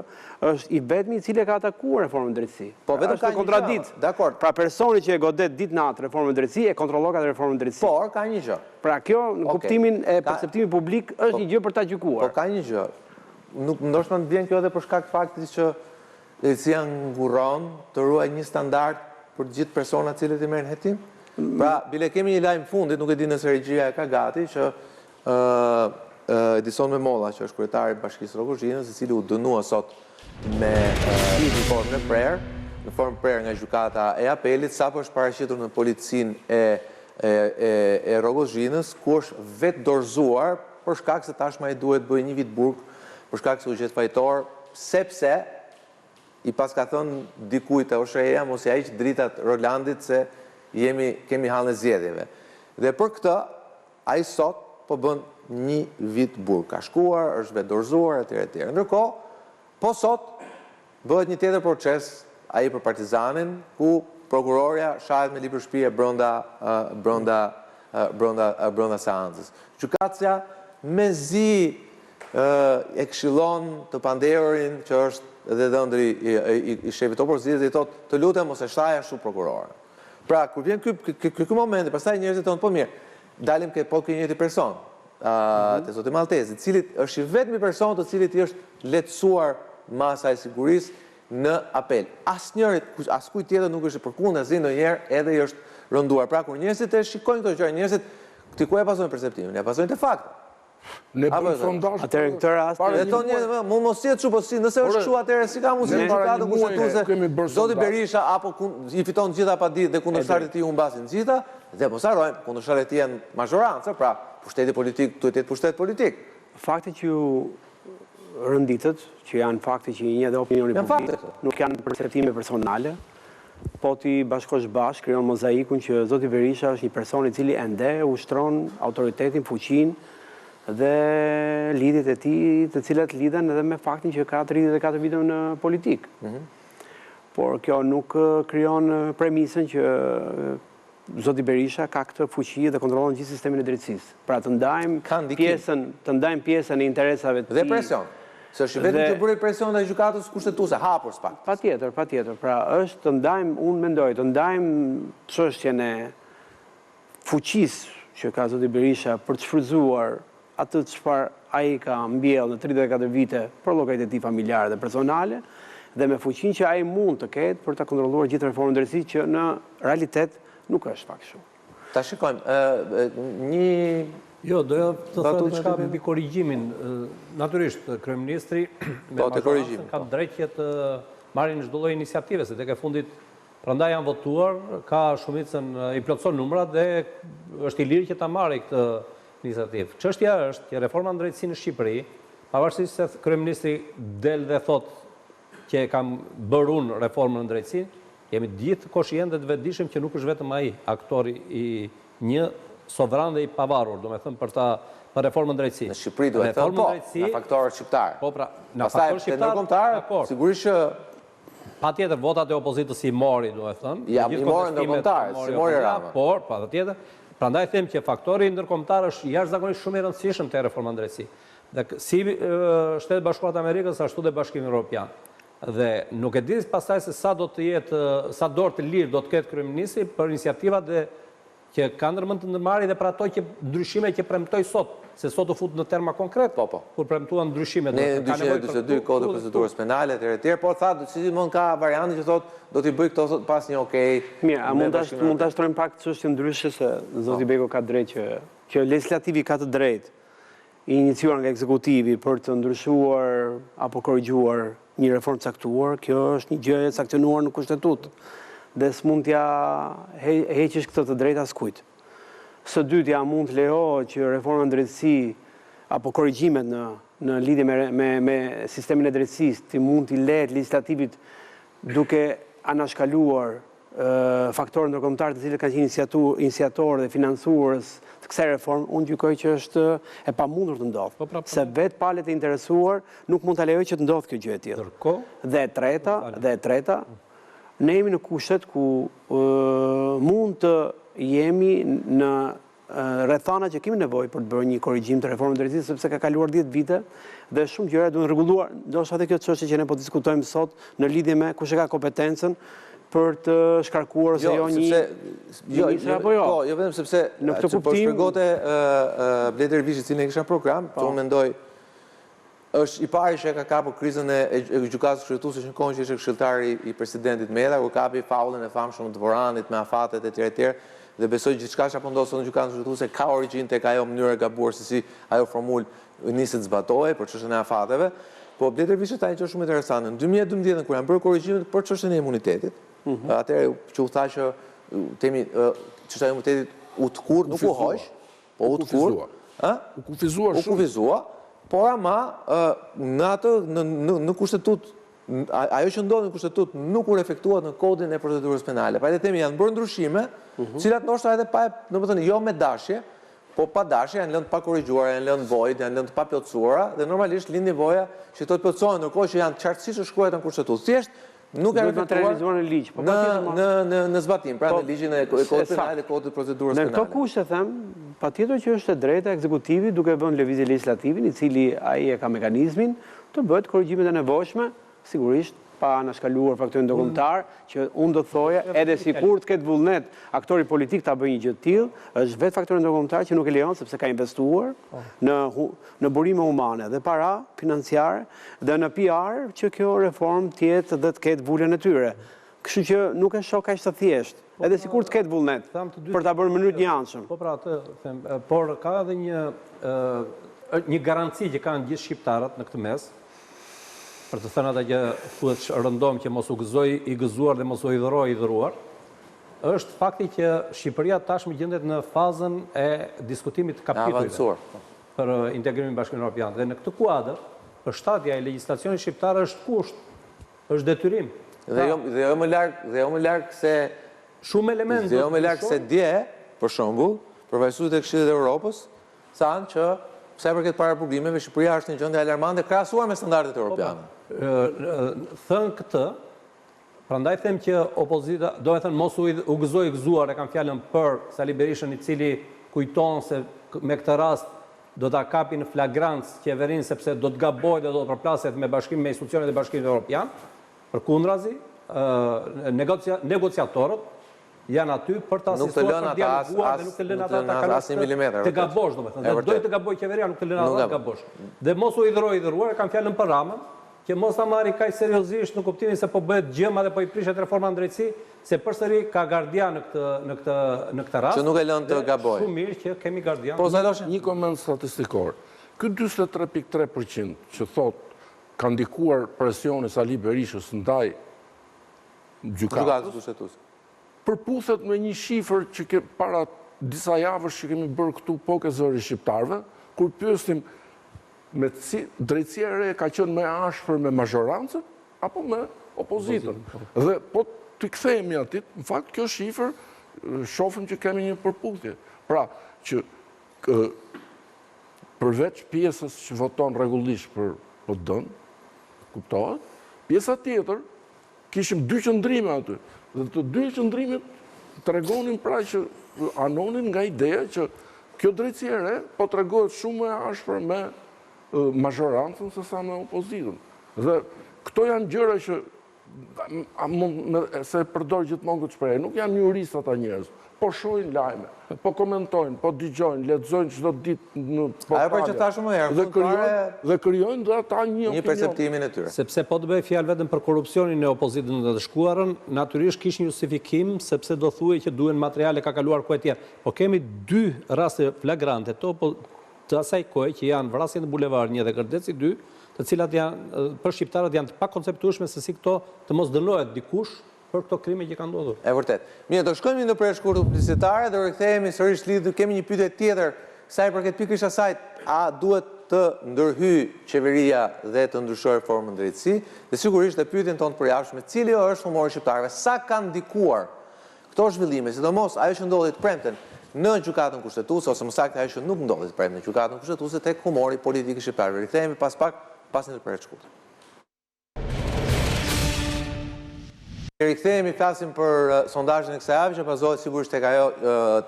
Speaker 4: është i vetmi i cili e ka atakuar reformën në drejtësi.
Speaker 1: Po vetëm ka një
Speaker 4: kontradiktë.
Speaker 1: Dakord.
Speaker 4: Pra personi që e godet ditë natë reformën në drejtësi e kontrollon atë reformën në
Speaker 1: drejtësi. Por ka një
Speaker 4: gjë. Pra kjo në kuptimin e perceptimit publik është po, një gjë për ta gjykuar.
Speaker 1: Po ka një gjë. Nuk ndoshta të vjen kjo edhe për shkak të faktit që drejtësia ngurron të ruajë një standard për të gjithë personat të cilët i merr në hetim. Pra, bile kemi një lajm fundit, nuk e di nëse regjia e ka gati që ë. Edison Memolla, që është kryetari i Bashkisë Rrogozhinës, i cili u dënua sot me në formën e prerë, në formë prerë nga gjykata e apelit, sapo është paraqitur në policinë e e e e Rrogozhinës, ku është vetëdorëzuar për shkak se tashmë ai duhet të bëjë një vit burg për shkak se u gjet fajtor, sepse i paska thënë dikujt te OSHEE-ja mos ia hiq dritat Rolandit se jemi kemi hallin e zgjedhjeve. Dhe për këtë Ai sot po bën një vit burg. Ka shkuar, është vetëdorëzuar etj etj. Ndërkohë, po sot bëhet një tjetër proces, ai për Partizanin, ku prokurorja shahet me libër shtëpie brenda brenda brenda brenda seancës. Gjykatësja mezi e këshillon të pandehurin që është dhe dhëndri i, i, i shefit të opozitës dhe i thotë, të lutem mos e shaj ashtu prokuroren. Pra, kur vjen ky ky ky moment, pastaj njerëzit thonë, po mirë, dalim ke po ky njëjti person, ë mhm. te zoti Malltezi, i cili është i vetmi person të cilit i është lehtësuar masa e sigurisë në apel. Asnjërit, askujt tjetër nuk është përkundrazi ndonjëherë edhe i është rënduar. Pra kur njerëzit e shikojnë këto gjëra, njerëzit ti ku e bazojnë perceptimin? E bazojnë te faktet.
Speaker 2: Ne bëjmë sondazh.
Speaker 4: Atëherë në këtë rast
Speaker 1: dhe thonë njerëz, mund mos jetë kështu, po si, nëse është kështu atëherë si ka mundësi në gjykatën kushtetuese zoti Berisha apo i fiton të gjitha paditë dhe kundërshtarët e tij humbasin të gjitha dhe mos harrojmë, kundërshtarët e tij janë mazhorancë, pra pushteti politik duhet të jetë pushtet politik.
Speaker 4: Faktet që ju renditët, që janë fakte që i njeh dhe opinioni publik, nuk janë perceptime personale, po t'i bashkosh bashkë, krijon mozaikun që zoti Berisha është një person i cili ende ushtron autoritetin, fuqinë dhe lidhjet e tij, të cilat lidhen edhe me faktin që ka 34 vite në politikë. Mhm. Por kjo nuk krijon premisën që Zoti Berisha ka këtë fuqi dhe kontrollon gjithë sistemin e drejtësisë. Pra të ndajmë pjesën, të ndajmë pjesën e interesave të
Speaker 1: tij. Dhe presion. Se është i vetmi që bëri presion ndaj gjykatës kushtetuese, hapur së paku.
Speaker 4: Patjetër, patjetër. Pra është të ndajmë, unë mendoj, të ndajmë çështjen e fuqisë që ka zoti Berisha për të shfrytëzuar atë çfarë ai ka mbjellë në 34 vite për llogaritë e tij familjare dhe personale dhe me fuqinë që ai mund të ketë për ta kontrolluar gjithë reformën në drejtësi që në realitet nuk është fakt
Speaker 1: kështu. Ta shikojmë, një
Speaker 3: Jo, doja të thoja diçka mbi korrigjimin. Natyrisht, kryeministri me po, mazhorancën ka të drejtë që të marrin çdo lloj iniciative, se tek e fundit prandaj janë votuar, ka shumicën, i plotëson numrat dhe është i lirë që ta marrë këtë iniciativë. Çështja është që reforma në drejtësi në Shqipëri, pavarësisht se kryeministri del dhe thotë që e kam bërë unë reformën në drejtësi, jemi të gjithë koshientë dhe të vetëdijshëm që nuk është vetëm ai aktori i një sovran dhe i pavarur, domethënë për ta për reformën në drejtësi.
Speaker 1: Në Shqipëri duhet thënë po, nga faktorët shqiptarë.
Speaker 3: Po pra, nga faktorët
Speaker 1: shqiptarë, ndërkombëtarë, sigurisht që
Speaker 3: Patjetër votat e opozitës i mori, domethënë,
Speaker 1: ja, i mori ndërkombëtarët, s'i mori Rama.
Speaker 3: Por, patjetër, prandaj them që faktori ndërkombëtar është jashtëzakonisht shumë i rëndësishëm te reforma në drejtësi. Dhe si Shtetet e Bashkuara të Amerikës ashtu dhe Bashkimi Evropian. Dhe nuk e di pastaj se sa do të jetë, sa dorë të lirë do të ketë kryeministri për iniciativat dhe që ka ndërmend të ndërmarrë dhe për ato që ndryshime që premtoi sot, se sot u fut në terma konkret,
Speaker 1: po, po.
Speaker 3: kur premtuan ndryshimet.
Speaker 1: Neni 242, Kodi i Procedurës Penale etj etj, por tha si gjithmonë ka variantin që thotë do t'i bëj këto pas një
Speaker 4: okay. Mirë, a mund ta mund ta shtrojmë pak çështjen ndryshe se zoti po. Bejko ka drejtë që që legjislativi ka të drejtë i iniciuar nga ekzekutivi për të ndryshuar apo korrigjuar një reformë të caktuar, kjo është një gjë e sanksionuar në Kushtetutë dhe s'mund t'ia heqësh këtë të drejtë askujt. Së dyti, a mund të lejohet që reforma në drejtësi apo korrigjimet në në lidhje me me me sistemin e drejtësisë t'i mund t'i lehet legjislativit duke anashkaluar faktorët ndërkombëtarë të cilët kanë qenë iniciatorë dhe financues të kësaj reforme, unë gjykoj që është e pamundur të ndodhë. Po, pra, po. Se vetë palët e interesuar nuk mund ta lejojë që të ndodhë kjo gjë e tillë. Dhe e treta, dhe e treta, ne jemi në kushtet ku mund të jemi në rrethana që kemi nevojë për të bërë një korrigjim të reformës në drejtësi sepse ka kaluar 10 vite dhe shumë gjëra duhen rregulluar. Ndoshta edhe kjo çështje që ne po diskutojmë sot në lidhje me kush e ka kompetencën për të shkarkuar ose jo, jo një
Speaker 1: jo, ministër apo jo. Po, jo vetëm sepse në këtë po kuptim po shpjegonte Bledi Dervishi cilin e kisha në program, po. që unë mendoj. Është i pari që e ka kapur krizën e e Gjykatës Kushtetuese që në kohën që ishte këshilltar i i presidentit Meta, kur kapi faullin e famshëm të Dvoranit me afatet etj etj dhe besoj gjithçka çfarë po ndodh sot në Gjykatën Kushtetuese ka origjinë tek ajo mënyrë e gabuar se si ajo formulë nisi të zbatohej për çështjen e afateve. Po Bledar Dervishi tha një gjë shumë interesante. Në 2012 kur janë bërë korrigjimet për çështjen e imunitetit, atëherë që u tha që themi çështja e imunitetit u tkurr, nuk u hoq, Po u
Speaker 2: tkurr, ë? U kufizua
Speaker 1: shumë. U kufizua, por ama në atë në në në kushtetutë ajo që ndodhi në kushtetutë nuk u reflektua në kodin e procedurës penale. Pra le të themi janë bërë ndryshime, të cilat ndoshta edhe pa, domethënë jo me dashje, po pa dashje janë lënë të pakorrigjuara, janë lënë void, janë lënë të paplotësuara dhe normalisht lind nevoja që këto të plotësohen ndërkohë që janë qartësisht të shkruara në kushtetutë. Thjesht Nuk janë
Speaker 4: reflektuar në ligj,
Speaker 1: po në në në zbatim, pra në ligjin e Kodit Penal dhe Kodit të Procedurës
Speaker 4: Penale. Në këto kushte them, patjetër që është e drejta e ekzekutivit duke vënë në lëvizje legjislativin, i cili ai e ka mekanizmin, të bëhet korrigjimet e nevojshme, sigurisht pa anashkaluar faktorin ndërkombëtar, që unë do të thoja, edhe sikur të ketë vullnet aktori politik ta bëjë një gjë të tillë, është vetë faktori ndërkombëtar që nuk e lejon sepse ka investuar në në burime humane dhe para financiare dhe në PR që kjo reformë të jetë dhe të ketë vulën e tyre. Kështu që nuk e shoh kaq të thjeshtë, edhe sikur të ketë vullnet për ta bërë në mënyrë të
Speaker 3: njëanshëm. Po pra atë them, por ka edhe një një garanci që kanë gjithë shqiptarët në këtë mes, për të thënë atë që thuhet rëndom që mos u gëzo i gëzuar dhe mos u hidhëro i hidhëruar, është fakti që Shqipëria tashmë gjendet në fazën e diskutimit të kapitujve për integrimin në Bashkimin Evropian dhe në këtë kuadër, përshtatja e legjislacionit shqiptar është kusht, është
Speaker 1: detyrim. Dhe jo, dhe jo më larg, dhe jo më larg se
Speaker 3: shumë elementë
Speaker 1: dhe jo më larg se dje, për shembull, përfaqësuesit e Këshillit të Evropës thanë që sa i përket paraburgimeve, Shqipëria është në gjendje alarmante krahasuar me standardet
Speaker 3: po, pra, evropiane. Thënë këtë, Prandaj them që opozita, domethënë mos u u gëzo i gëzuar, e kam fjalën për Sali Berishën i cili kujton se me këtë rast do ta kapi në flagrancë qeverinë sepse do të gabojë dhe do të përplaset me bashkim me institucionet e Bashkimit Evropian. Përkundrazi, ë negociatorët janë aty për të asistuar, për të dialoguar dhe nuk të lënë ata ta kalosh të gabosh, domethënë. Dhe do të gabojë qeveria, nuk të lënë ata të gabosh. Dhe mos u hidhëro i hidhëruar, e kam fjalën për Ramën, që mos ta marri kaq seriozisht në kuptimin se po bëhet gjëma dhe po i prishet reforma në drejtësi, se përsëri ka gardian në këtë në këtë në këtë rast.
Speaker 1: Që nuk e lënë të gabojë.
Speaker 3: Shumë mirë që kemi gardian.
Speaker 1: Po Zaloshi?
Speaker 2: Një koment statistikor. Ky 43.3% që thotë ka ndikuar presioni Sali Berishës ndaj
Speaker 1: gjykatës kushtetuese.
Speaker 2: Përputhet me një shifër që ke para disa javësh që kemi bërë këtu po ke Zëri i Shqiptarëve, kur pyesnim me ci, drejtësia e re ka qenë më e ashpër me mazhorancën apo me opozitën. Po. Dhe po t'i kthehemi atit, në fakt kjo shifër shohim që kemi një përputhje. Pra, që përveç pjesës që voton rregullisht për PD-n, kuptohet, pjesa tjetër Kishim dy qëndrime aty. Dhe të dy qëndrimet tregonin pra që anonin nga ideja që kjo drejtësi e re po tregohet shumë më e ashpër me mazhorancën se sa me opozitën. Dhe këto janë gjëra që mund se e përdor gjithmonë këtë shprehje, nuk janë juristë ata njerëz, po shohin lajme, po komentojnë, po dëgjojnë, lexojnë çdo ditë në
Speaker 1: portale. Ajo pra që thashë më herë,
Speaker 2: dhe krijojnë dhe krijojnë dhe ata një
Speaker 1: opinion. Një perceptimin e tyre.
Speaker 3: Sepse po të bëhej fjalë vetëm për korrupsionin e opozitës në të shkuarën, natyrisht kish një justifikim sepse do thuhej që duhen materiale ka kaluar ku e tjerë. Po kemi dy raste flagrante të të asaj kohe që janë vrasje në Bulevard 1 dhe Gërdeci 2, të cilat janë për shqiptarët janë të pakonceptueshme se si këto të mos dënohet dikush për këto krime që kanë
Speaker 1: ndodhur. E vërtetë. Mirë, do shkojmë një ndërprerje shkurtër publicitare dhe rikthehemi sërish lidhur, kemi një pyetje tjetër sa i përket pikërisht asaj a duhet të ndërhyjë qeveria dhe të ndryshojë reformën në drejtësi dhe sigurisht dhe pyetjen tonë të përjavshme, cili është humori i shqiptarëve, sa kanë ndikuar këto zhvillime, sidomos ajo që ndodhi të premten në Gjykatën Kushtetuese ose më saktë ajo që nuk ndodhi të premten në Gjykatën Kushtetuese tek humori politik i shqiptarëve. Rikthehemi pas pak pas një ndërprerje të shkurtër. Rikthehemi, flasim për sondazhin e kësaj jave që bazohet sigurisht tek ajo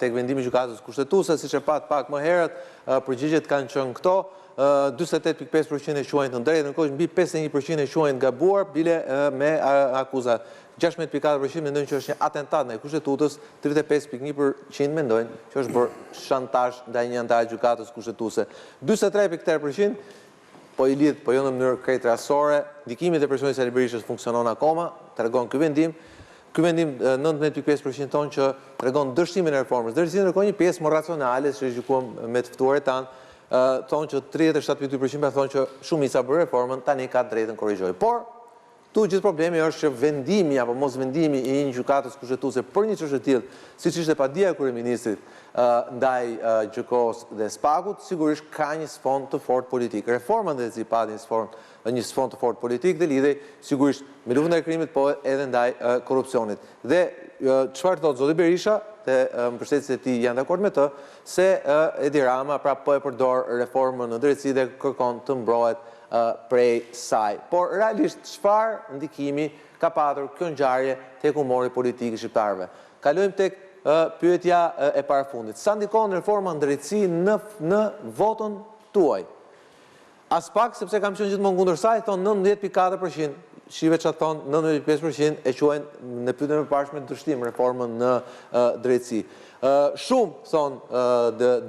Speaker 1: tek vendimi i Gjykatës Kushtetuese, siç e patë pak më herët, përgjigjet kanë qenë këto, 48.5% e quajnë të drejtë, ndërkohë që mbi 51% e quajnë të gabuar, bile me akuza. 16.4% mendojnë që është një atentat ndaj Kushtetutës, 35.1% mendojnë që është bërë shantazh ndaj një anëtari të Gjykatës Kushtetuese. 43.3% Po i lidh, po jo në mënyrë krejt rastësore, ndikimi dhe presioni i Sali Berishës funksionon akoma, tregon ky vendim. Ky vendim 19.5% thonë që tregon dështimin e reformës. Drejtësi ndërkohë një pjesë më racionale, siç e gjykuam me të ftuarit tanë, thonë që 37.2% pra thonë që shumica bëri reformën, tani ka drejtën korrigjojë. Por Këtu gjithë problemi është që vendimi apo mosvendimi i një gjykatës kushtetuese për një çështje të tillë, siç ishte padia e kryeministrit ndaj GJKKO-së dhe SPAK-ut, sigurisht ka një sfond të fortë politik. Reforma në drejtësi pati një sfond një sfond të fortë politik dhe lidhej sigurisht me luftën ndaj krimit, po edhe ndaj korrupsionit. Dhe çfarë thotë zoti Berisha dhe mbështetësit e tij janë dakord me të, se Edi Rama pra po e përdor reformën në drejtësi dhe kërkon të mbrohet prej saj. Por realisht çfarë ndikimi ka patur kjo ngjarje tek humori politik i shqiptarëve? Kalojmë tek pyetja e parafundit. Sa ndikon reforma në drejtësi në në votën tuaj? Aspak, sepse kam qenë gjithmonë kundër saj, thonë 19.4%. Shife ça thonë 19.5% e quajnë në pyetjen e mëparshme dështim reformën në drejtësi. Shumë, thonë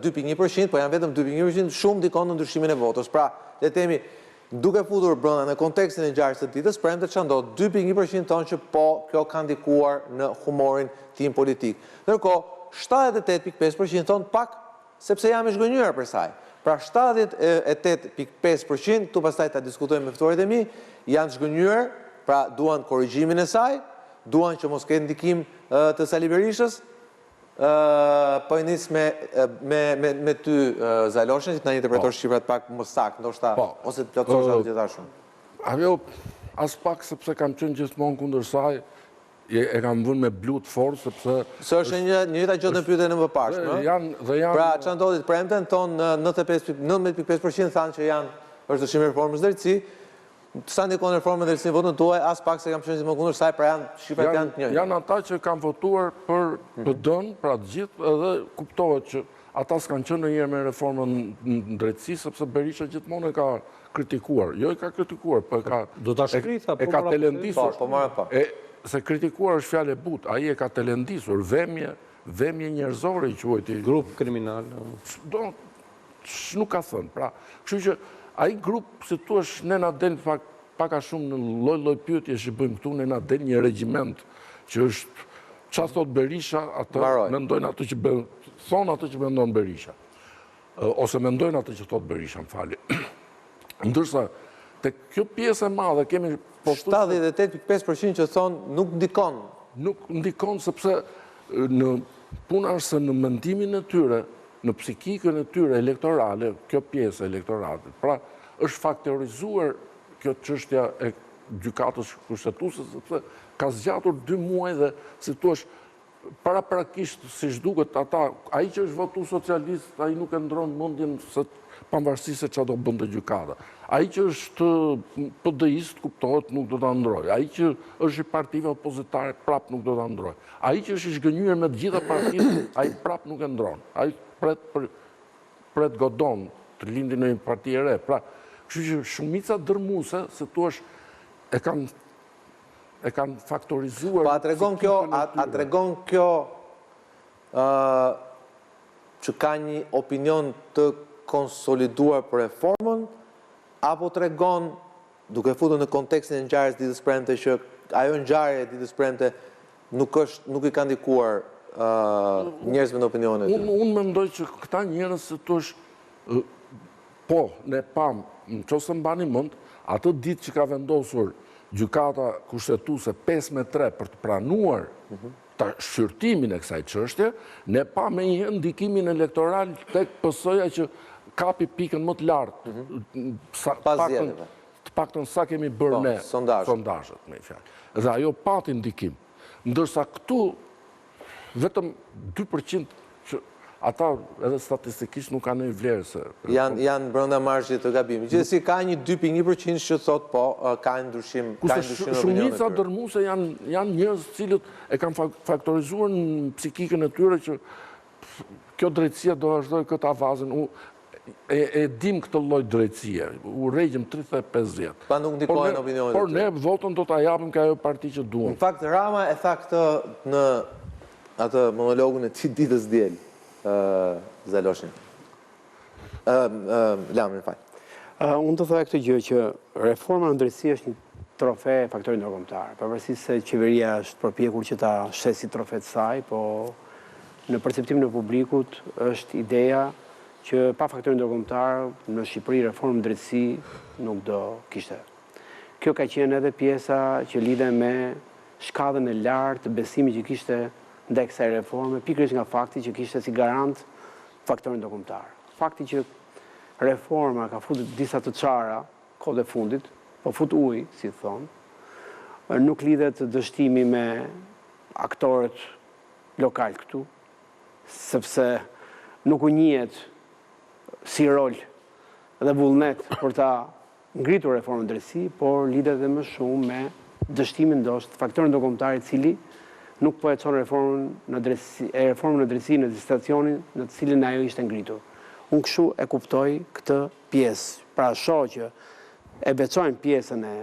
Speaker 1: 2.1%, po janë vetëm 2.1%, shumë ndikon në ndryshimin e votës. Pra, le të themi, duke futur brenda në kontekstin e ngjarjes së ditës premte ça ndodh, 2.1% thonë që po, kjo ka ndikuar në humorin tim politik. Ndërkohë, 78.5% thonë pak sepse jam i zhgënjyer prej saj. Pra 78.5%, këtu pastaj ta diskutojmë me ftuarit e mi, janë zhgënjyer, pra duan korrigjimin e saj, duan që mos ketë ndikim të Sali Berishës. Po e nis me me me me ty Zaloshin, që të na interpretosh shifrat pak më saktë, ndoshta ose të plotësosh atë që thashë unë.
Speaker 2: Ajo aspak sepse kam qenë gjithmonë kundër saj, e kam vënë me blu të fortë sepse
Speaker 1: Se është e njëjta gjë në pyetjen e mëparshme, ë? Pra ça ndodhi të premten, thonë 19.5% thanë që janë është dështim i reformës drejtësi. Sa ndikon reforma në drejtësi në votën tuaj, aspak se kam qenë gjithmonë kundër saj, pra janë shifrat janë të
Speaker 2: njëjta. Janë ata që kanë votuar për PD-n, pra të gjithë, edhe kuptohet që ata s'kanë qenë ndonjëherë me reformën në drejtësi, sepse Berisha gjithmonë e ka kritikuar. Jo e ka kritikuar, po e ka...
Speaker 3: Do ta shkrijë, tha,
Speaker 2: po e ka telendisur.
Speaker 1: Po, po marrë po.
Speaker 2: E, se kritikuar është fjalë e butë, ai e ka telendisur, vemje, vemje njerëzore i quajti.
Speaker 3: Grup kriminal.
Speaker 2: Do, nuk ka thënë, pra, kështu që ai grup, si thua, ne na del pak, pak a shumë në lloj-lloj pyetje që bëjmë këtu, ne na del një regjiment që është, ça thotë Berisha, atë mendojnë atë që thonë atë që mendon Berisha. Ose mendojnë atë që thotë Berisha, më falni. Ndërsa, te kjo pjesë e madhe kemi...
Speaker 1: 78.5% që thonë nuk ndikon.
Speaker 2: Nuk ndikon sepse në puna është se në mendimin e tyre, në psikikën e tyre elektorale, kjo pjesë e elektoratit, pra është faktorizuar kjo çështja e gjykatës kushtetuese, sepse ka zgjatur dy muaj dhe, si thuash, paraprakisht, siç duket ata, ai që është votu socialist, ai nuk e ndron mendjen se pavarësisht se ça do bënte gjykata. Ai që është PD-ist, kuptohet, nuk do ta ndrojë. Ai që është i partive opozitare, prapë nuk do ta ndrojë. Ai që është i zhgënjyer me të gjitha partitë, ai prapë nuk e ndron. Ai pret për pret Godon të lindi ndonjë parti e re. Pra, kështu që shumica dërmuese, si thuash, e kanë e kanë faktorizuar
Speaker 1: Po a tregon kjo, a tregon kjo ë që ka një opinion të konsoliduar për reformën apo tregon Duke futur në kontekstin e ngjarjes ditës premte që ajo ngjarje e ditës premte nuk është nuk i ka ndikuar njerëzve në opinionin e
Speaker 2: tyre. Unë mendoj që këta njerëz si thuash po ne pamë, në qoftë se mbani mend, atë ditë që ka vendosur gjykata kushtetuese 5 me 3 për të pranuar mhm. ta shqyrtimin e kësaj çështje, ne pamë menjëherë ndikimin elektoral tek PS-ja që kapi pikën më të lartë.
Speaker 1: Mhm. Pas zgjedhjeve.
Speaker 2: Të paktën sa kemi bërë po, ne sondazhet, me fjalë. Dhe ajo pati ndikim. Ndërsa këtu vetëm 2% që ata edhe statistikisht nuk kanë ndonjë vlerë se...
Speaker 1: Janë janë brenda marzhit të gabimit. Gjithsesi ka një 2.1% që thotë po, ka një ndryshim, ka një
Speaker 2: ndryshim në opinionin e tyre. Shumica dërmuese janë janë njerëz të cilët e kanë faktorizuar në psikikën e tyre që kjo drejtësia do vazhdojë këtë avazin, u e, e dim këtë lloj drejtësie, u rregjëm 35
Speaker 1: vjet. Pa nuk ndikojnë në
Speaker 2: opinionin e tyre. Por ne votën do ta japim ke ajo parti që
Speaker 1: duam. Në fakt Rama e tha këtë në Atë monologun e tij ditës diel, Zaloshin. Ë, Lamrin, fal.
Speaker 4: Unë do thoja këtë gjë që reforma në drejtësi është një trofe e faktorit ndërkombëtar. Pavarësisht se qeveria është përpjekur që ta shesë si trofe të saj, po në perceptimin e publikut është ideja që pa faktorin ndërkombëtar në Shqipëri reformë në drejtësi nuk do kishte. Kjo ka qenë edhe pjesa që lidhe me shkallën e lartë të besimit që kishte ndaj kësaj reforme, pikërisht nga fakti që kishte si garant faktorin ndërkombëtar. Fakti që reforma ka futur disa të çara kohët e fundit, po fut ujë, si thonë, nuk lidhet dështimi me aktorët lokal këtu, sepse nuk u njihet si rol dhe vullnet për ta ngritur reformën në drejtësi, por lidhet edhe më shumë me dështimin ndoshta të faktorit ndërkombëtar i cili nuk po e çon reformën në drejtësi, e reformën në drejtësi në destinacionin në të cilin ajo ishte ngritur. Unë kështu e kuptoj këtë pjesë. Pra shoh që e veçojmë pjesën e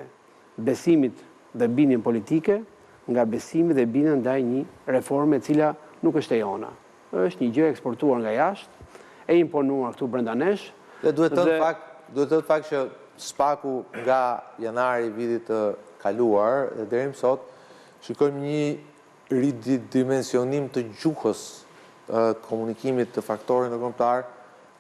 Speaker 4: besimit dhe bindjen politike nga besimi dhe bindja ndaj një reforme e cila nuk është e jona. Është një gjë e eksportuar nga jashtë, e imponuar këtu brenda nesh.
Speaker 1: Dhe duhet thënë fakt, duhet thënë fakt që SPAK-u nga janari i vitit të kaluar dhe deri më sot shikojmë një ridimensionim të gjuhës komunikimit të faktorit ndërkombëtar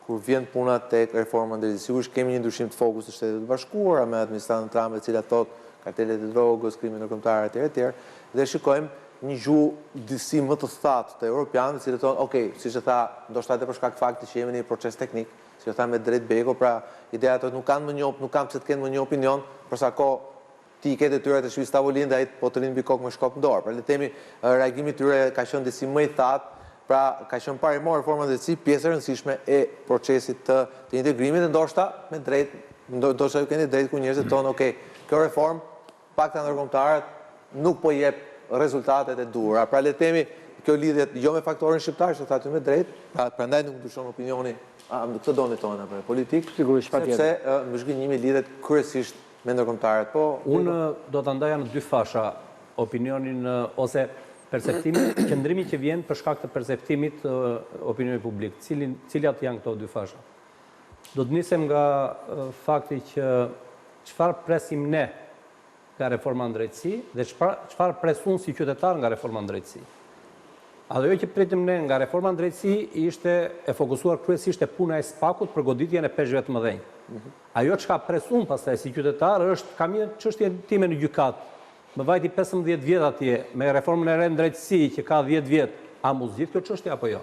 Speaker 1: kur vjen puna tek reforma në drejtësi. Sigurisht kemi një ndryshim të fokusit të Shteteve të Bashkuara me administratën Trump e cila thotë kartelet e drogës, krimi ndërkombëtar etj etj dhe shikojmë një gjuhë disi më të thatë të europianëve, të cilët thonë, ok, siç e tha, ndoshta edhe për shkak të faktit që jemi në një proces teknik, siç e tha me drejtë Bejko, pra ideja thotë nuk kanë më një nuk kanë pse të kenë më një opinion për sa kohë ti i ke detyrat e shtëpisë në tavolinë dhe ai po të rrin mbi kokë me shkop në dorë. Pra le të themi, reagimi i tyre ka qenë disi më i thatë, pra ka qenë parimor reforma në drejtësi pjesë e rëndësishme e procesit të të integrimit dhe ndoshta me drejtë, ndoshta ju keni drejtë kur njerëzit thonë, ok, kjo reformë pa këta ndërkombëtarët nuk po jep rezultatet e duhura. Pra le të themi, kjo lidhet jo me faktorin shqiptar, që thatë ju me drejtë, pra prandaj nuk ndryshon opinioni, a këtë doni thonë apo politik,
Speaker 4: Sigurisht,
Speaker 1: patjetër. Sepse zhgënjimi lidhet kryesisht me ndërkombëtarët.
Speaker 3: Po, Unë do ta ndaja në dy fasha opinionin ose perceptimin, qëndrimi që vjen për shkak të perceptimit të opinionit publik. Cilin, cilat janë këto dy fasha? Do të nisem nga fakti që çfarë presim ne nga reforma në drejtësi dhe çfarë pres unë si qytetar nga reforma në drejtësi. Ajo që pritëm ne nga reforma në drejtësi ishte e fokusuar kryesisht te puna e SPAK-ut për goditjen e peshqve të mëdhenj. Ajo çka pres unë pastaj si qytetar është kam një çështje time në gjykatë, më vajti 15 vjet atje me reformën e re në drejtësi që ka 10 vjet, a m'u zgjidh kjo çështje apo jo?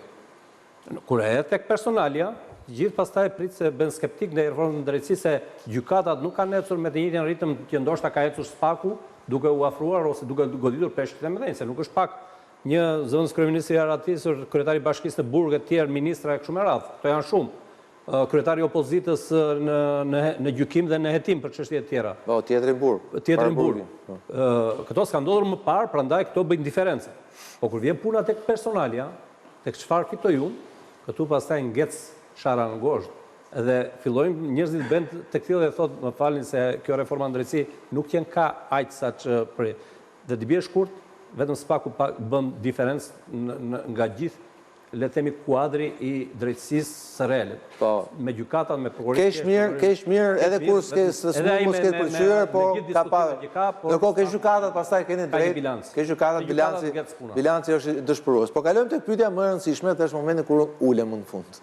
Speaker 3: Kur e hedh tek personalja, të gjithë pastaj prit se bëhen skeptik ndaj reformës në drejtësi se gjykatat nuk kanë ecur me të njëjtin ritëm që ndoshta ka ecur SPAK-u duke u afruar ose duke goditur peshqit e mëdhenj, se nuk është pak një zëvendëskryeministër i arratisur, kryetari i bashkisë në burg e të tjerë, ministra e kështu me radhë. Këto janë shumë. Kryetari i opozitës në në në gjykim dhe në hetim për çështje të
Speaker 1: tjera. Po, tjetri në
Speaker 3: burg. Tjetri në burg. Po. Këto s'kanë ndodhur më parë, prandaj këto bëjnë diferencë. Po kur vjen puna tek personalja, Tek çfarë fitoj unë, këtu pastaj ngec sharra në gozhdë. Dhe fillojnë njerëzit bëhen të këtillë dhe thotë, më falni se kjo reforma në drejtësi nuk qenka aq sa ç'prit. Dhe të bie shkurt, vetëm SPAK-u bën diferencë nga gjithë le të themi kuadri i drejtësisë së re.
Speaker 1: Po.
Speaker 3: Me gjykatat, me prokuroritë.
Speaker 1: Keq mirë, keq mirë, edhe kur s'ke s'mund mos ketë pëlqyer, po ka pa. Ndërkohë ke gjykatat, pastaj keni drejt. Ke gjykatat, bilanci, bilanci është dëshpërues. Po kalojmë tek pyetja më e rëndësishme, dhe është momenti kur unë ulem më në fund.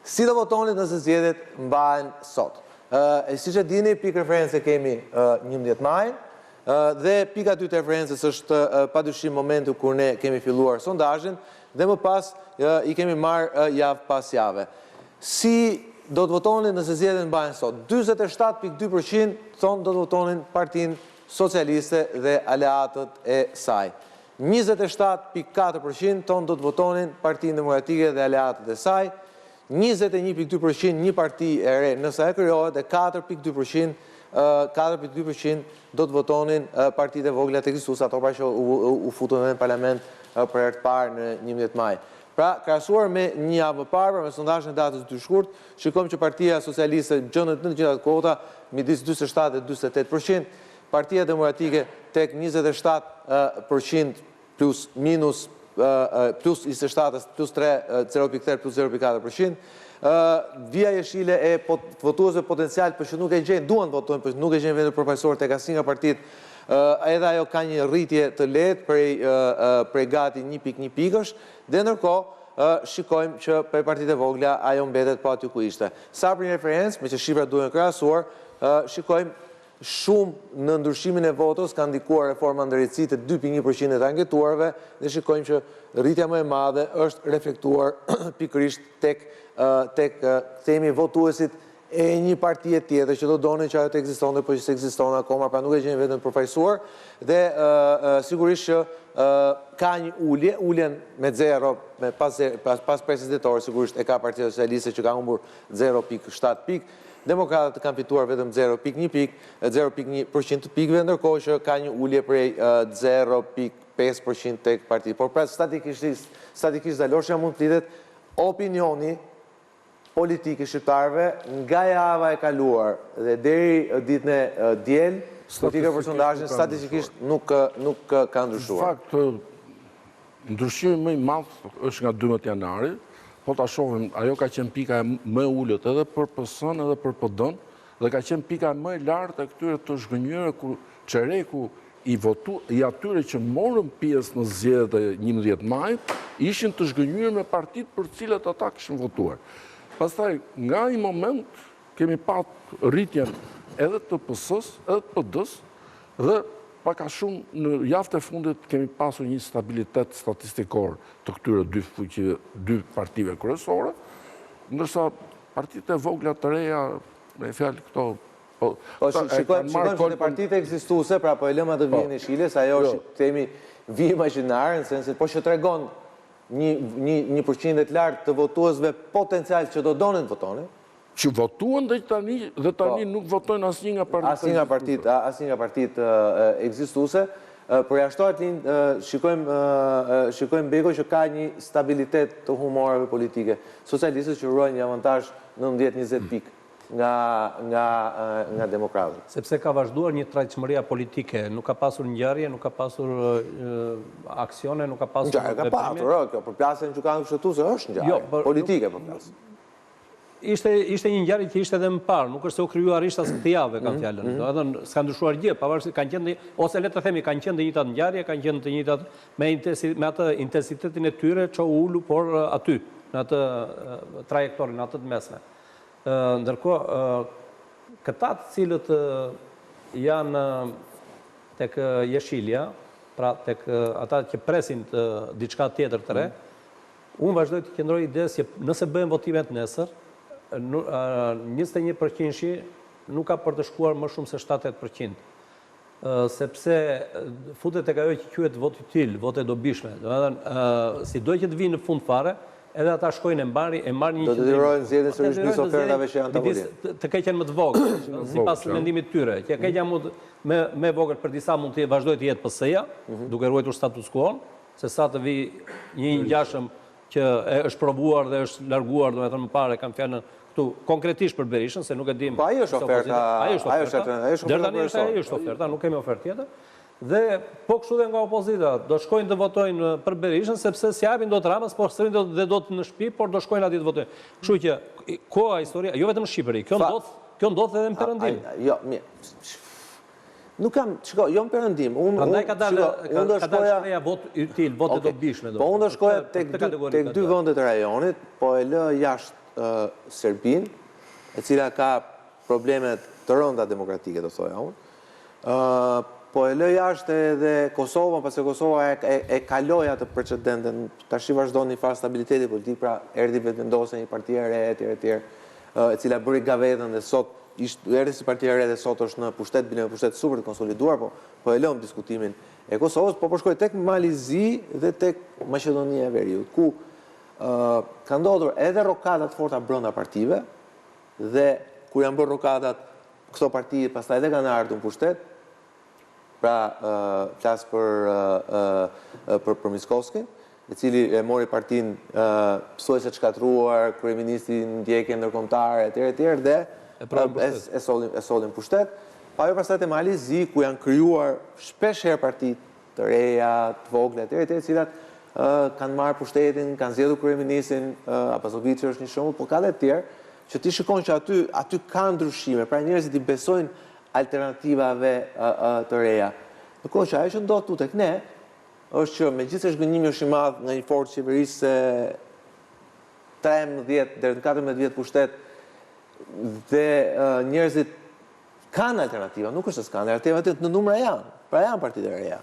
Speaker 1: Si do votonit nëse zgjedhjet mbahen sot? Ë, siç e dini, pikë reference kemi 11 majin, dhe pika e dytë e referencës është padyshim momentu kur ne kemi filluar sondazhin dhe më pas i kemi marrë javë pas jave. Si do të votonit nëse zgjedhjet mbahen sot? 47.2% thonë do të votonin Partinë Socialiste dhe aleatët e saj. 27.4% thonë do të votonin Partinë Demokratike dhe aleatët e saj, 21.2% një parti e re nëse ajo krijohet dhe 4.2% 4.2% do të votonin partitë e vogla të ekzistuese, ato pra që u, u futën në parlament për herë të parë në 11 maj. Pra, krahasuar me një javë më parë, pra me sondazhin e datës 2 shkurt, shikojmë që Partia Socialiste gjendet në të njëjtat kuota midis 47 dhe 48%, Partia Demokratike tek 27% plus minus plus 27 plus 3 0.3 plus 0.4%. Vija jeshile e votuesve potencialë, por që nuk e gjejnë, duan të votojnë, por që nuk e gjejnë veten të përfaqësuar tek asnjë nga partitë, edhe ajo ka një rritje të lehtë prej prej gati 1.1 pikësh dhe ndërkohë shikojmë që për partitë e vogla ajo mbetet po aty ku ishte. Sa për një referencë, meqë shifrat duhen krahasuar, shikojmë Shumë në ndryshimin e votës ka ndikuar reforma në drejtësi te 2.1 për qind e të anketuarve dhe shikojmë që rritja më e madhe është reflektuar pikërisht tek tek themi votuesit e një partie tjetër që do donin që ajo të ekzistonte por që s'ekziston akoma, pra nuk e gjejnë veten të përfaqësuar dhe sigurisht që ka një ulje, uljen me zero, me pas pas pas 5 dhjetor sigurisht e ka Partia Socialiste që ka humbur 0.7 pikë. Demokratët kanë fituar vetëm 0.1 pikë, 0.1 për qind të pikëve, ndërkohë që ka një ulje prej 0.5 për qind tek partitë. Por pra statistikisht, statistikisht Zaloshja mund të flitet opinioni politik i shqiptarëve nga java e kaluar dhe deri ditën e diel, kur ti ke për sondazhin, statistikisht nuk nuk ka ndryshuar.
Speaker 2: Në fakt, Ndryshimi më i madh është nga 12 janari, po ta shohim, ajo ka qenë pika më e ulët edhe për PS-në edhe për PD-në, dhe ka qenë pika më e lartë e këtyre të zhgënjyerve ku çereku i votu, i atyre që morën pjesë në zgjedhjet e 11 majit, ishin të zhgënjyer me partitë për të cilat ata kishin votuar. Pastaj, nga ai moment, kemi pa rritjen edhe të PS-së, edhe të PD-së, dhe pak a shumë në javët e fundit kemi pasur një stabilitet statistikor të këtyre dy fuqive, dy partive kryesore, ndërsa partitë e vogla të reja, me fjalë këto
Speaker 1: po, po shikojmë shikojmë që partitë ekzistuese, pra po e lëmë atë vijën e po. jeshile, ajo është jo. themi vijë imagjinare në sensin, po që tregon një një një përqindje të lartë të votuesve potencial që do donin të votonin,
Speaker 2: Që votuan dhe tani dhe tani po. nuk votojnë asnjë nga
Speaker 1: partitë. Asnjë nga partitë, asnjë nga partitë ekzistuese. Përjashto atë shikojmë shikojmë Beko që ka një stabilitet të humoreve politike. Socialistët që ruajnë një avantazh 19-20 pikë nga nga nga demokratët.
Speaker 3: Sepse ka vazhduar njëtrajtshmëria politike, nuk ka pasur ngjarje, nuk ka pasur aksione, nuk ka pasur
Speaker 1: veprime. Ngjarje ka patur, ë, kjo përplasje në Gjykatën Kushtetuese është ngjarje jo, politike përplasje.
Speaker 3: Ishte ishte një ngjarje që ishte edhe më parë, nuk është se u krijua rishtas këtë javë, kam mhm, fjalën. Mm -hmm. Domethënë s'ka ndryshuar gjë, pavarësisht kanë qenë ose le të themi kanë qenë të njëjtat ngjarje, kanë qenë të njëjtat me intensi, me atë intensitetin e tyre, ço ulu, por aty, në atë trajektorin, në atë të mesme. Ë ndërkohë këta të cilët janë tek jeshilja, pra tek ata që presin të diçka tjetër të re, mm -hmm. Unë vazhdoj të qëndroj idesë që nëse bëhen votimet nesër, 21 përqindshi nuk ka për të shkuar më shumë se 7-8 përqind. Sepse futet tek ajo që quhet votë util, votë e dobishme. Domethënë, sido që të vijnë në fund fare, edhe ata shkojnë e marrin e marrin një
Speaker 1: qëndrim. Do të detyrojnë zgjedhjen sërish midis ofertave që janë në
Speaker 3: tavolinë. Të keqen më të vogël, sipas mendimit të tyre, që e keqja më më e vogël për disa mund të vazhdojë të jetë PS-ja, mhm. duke ruajtur status quo-n, se sa të vijë një i ngjashëm që është provuar dhe është larguar, domethënë më parë e kam fjalën këtu konkretisht për Berishën, se nuk e
Speaker 1: dim. Po ai është oferta,
Speaker 3: ai është oferta. Ai është oferta. Deri tani ai është oferta, nuk kemi ofertë tjetër. Dhe po kështu dhe nga opozita, do shkojnë të votojnë për Berishën sepse s'ia japin dot Ramës, po s'rrinë dot dhe dot në shtëpi, por do shkojnë atje të votojnë. Kështu që koha historia, jo vetëm në Shqipëri, kjo ndodh, kjo ndodh edhe në Perëndim.
Speaker 1: Jo, mirë. Nuk kam, shiko, jo në perëndim,
Speaker 3: unë Prandaj ka dalë ka dalë shprehja votë util, votë e dobishme
Speaker 1: do. Po unë do shkoja tek dy tek dy vendet e rajonit, po e lë jashtë Serbinë, e cila ka probleme të rënda demokratike, do thoja unë. Ë po e lë jashtë edhe Kosovën, pasi Kosova e, e, e kaloi atë precedentin, tashi vazhdon një fazë stabiliteti politik, pra erdhi Vetëvendosja, një parti e re etj etj, e cila bëri gavetën dhe sot Ishte, erdhi si parti e re dhe sot është në pushtet, bile me pushtet super të konsoliduar, po po e lëmë diskutimin e Kosovës, po po shkoj tek Mali i Zi dhe tek Maqedonia e Veriut, ku ë ka ndodhur edhe rokada të forta brenda partive dhe kur janë bërë rokadat, këto parti pastaj edhe kanë ardhur në pushtet, Pra, flas për për për Mickovskin, i cili e mori partinë thuajse të shkatërruar, kryeministri në ndjekje ndërkombëtare etj etj dhe e solli e solli në pushtet. Po ajo pastaj te Mali i Zi ku janë krijuar shpesh herë parti të reja, të vogla etj etj, të cilat kanë marrë pushtetin, kanë zgjedhur kryeministrin, Abazoviçi është një shembull, po ka dhe të tjerë, që ti shikon që aty aty ka ndryshime, pra njerëzit i besojnë alternativave të reja. Ndërkohë që ajo që ndodh këtu tek ne është që megjithëse zhgënjimi është i madh nga një forcë qeverisëse 13 deri në 14 vjet pushtet dhe njerëzit kanë alternativa, nuk është se s'kanë alternativa, në numra janë, pra janë partitë e reja.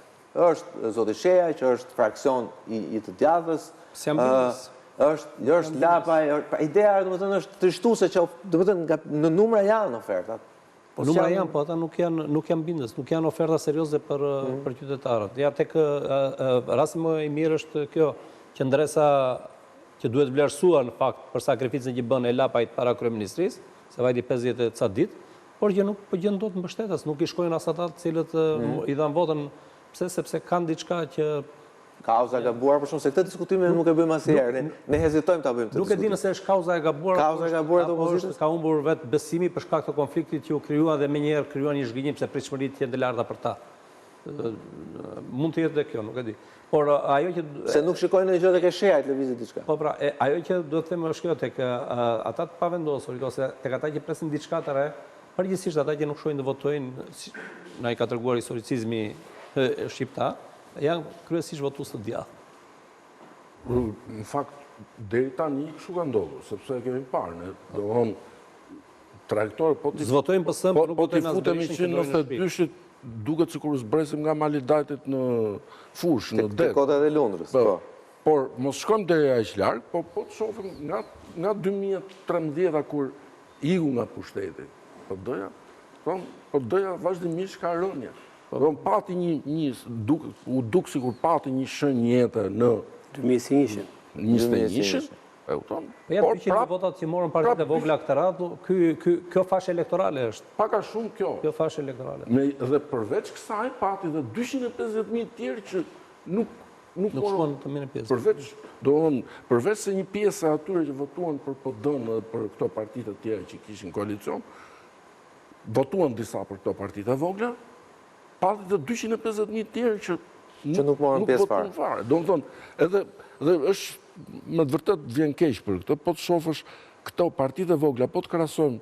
Speaker 1: Është zoti Shehaj që është fraksion i, i të djathtës. Është, është Lapaj, është, pra ideja domethënë është trishtuese që domethënë nga në numra janë ofertat.
Speaker 3: Po numra janë, po ata nuk janë nuk janë bindës, nuk janë oferta serioze për mm. për qytetarët. Ja tek rasti më i mirë është kjo qëndresa që duhet vlerësuar në fakt për sakrificën që bën e Lapajt para kryeministrisë, se vajti 50 e ca ditë, por që nuk po gjen dot mbështetës, nuk i shkojnë as ata të cilët mm. i dhanë votën, pse sepse kanë diçka që
Speaker 1: Kauza e gabuar për shkak se këtë diskutim ne nuk e bëjmë asnjëherë. Ne, ne hezitojmë ta bëjmë
Speaker 3: këtë diskutim. Nuk e di nëse është kauza e gabuar
Speaker 1: kauza e gabuar e opozitës.
Speaker 3: Ka humbur vetë besimi për shkak të konfliktit që u krijua dhe menjëherë krijuan një zhgënjim se pritshmëritë qenë të larta për ta. Mund të jetë dhe kjo, nuk e di. Por ajo
Speaker 1: që se nuk shikojnë ndonjë gjë tek e Shehajt lëvizit diçka.
Speaker 3: Po pra, e, ajo që duhet të them është kjo tek ata të pavendosurit ose tek ata që presin diçka të re, përgjithsisht ata që nuk shkojnë të votojnë, si na i ka treguar historicizmi shqiptar, janë kryesisht votues të
Speaker 2: djathtë. Në fakt, deri tani kështu ka ndodhur, sepse e kemi parë, ne, domethënë,
Speaker 3: Trajektorë, po t'i... S'votojnë
Speaker 2: PS-në, po, nuk po votojnë as Berishën që në 92-shit, duket sikur zbresim nga mali i Dajtit në fushë, në det.
Speaker 1: Te kodrat e Lundrës, po.
Speaker 2: po. Por, mos shkojmë deri aq larg, po, po të shohim nga, nga 2013-a kur iku nga pushteti. PD-ja, po, PD-ja vazhdimisht ka rënie. Po, po pati një, një duk, u duk sikur pati një shenjë jete në...
Speaker 4: 2021-shin.
Speaker 2: 21-shin.
Speaker 3: E kupton? Po ja, por prap votat që morën partitë e vogla këtë radhë, ky ky kjo fashë elektorale është.
Speaker 2: Pak a shumë kjo.
Speaker 3: Kjo fashë elektorale.
Speaker 2: Me dhe përveç kësaj pati dhe 250.000 tjerë që nuk
Speaker 3: nuk nuk shkuan të merrnin
Speaker 2: pjesë. Përveç, domethënë, përveç se një pjesë e atyre që votuan për PD-në dhe për këto partitë e tjera që kishin koalicion, votuan disa për këto partitë e vogla, Pati dhe 250.000 tjerë
Speaker 1: që që nuk morën pjesë fare.
Speaker 2: fare. Domethënë, edhe dhe është me të vërtetë vjen keq për këtë, po të shofësh këto partitë e vogla, po të krahasojmë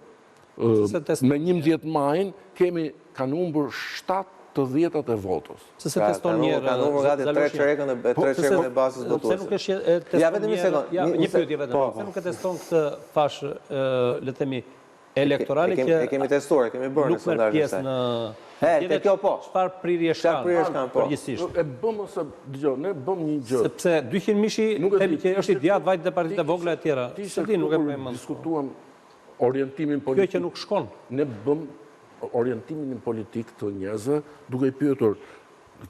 Speaker 2: me 11 majin, kemi kanë humbur 7 të dhjetat e
Speaker 3: votës. Pse s'e teston një herë?
Speaker 1: Kanë humbur gati tre çerekën e tre çerekën e bazës
Speaker 3: votuese. Pse nuk e teston? Ja vetëm një sekondë. Një pyetje vetëm. Po. Pse nuk e teston këtë fashë, le të themi, elektorale
Speaker 1: që e kemi testuar, e kemi bërë
Speaker 3: në sondazhin. Nuk merr pjesë në
Speaker 1: He, te kjo po.
Speaker 3: Çfarë prirje
Speaker 1: kanë? Çfarë prirje kanë,
Speaker 2: po. Përgjithsisht. E bëmë se, dëgjo, ne bëmë një
Speaker 3: gjë. Sepse 200 mijëshi themi që është i djathtë, vajti te partitë e vogla e tjera.
Speaker 2: Ti di, nuk e mbaj mend. Diskutuam orientimin
Speaker 3: politik. Kjo që nuk shkon.
Speaker 2: Ne bëmë orientimin politik të njerëzve duke i pyetur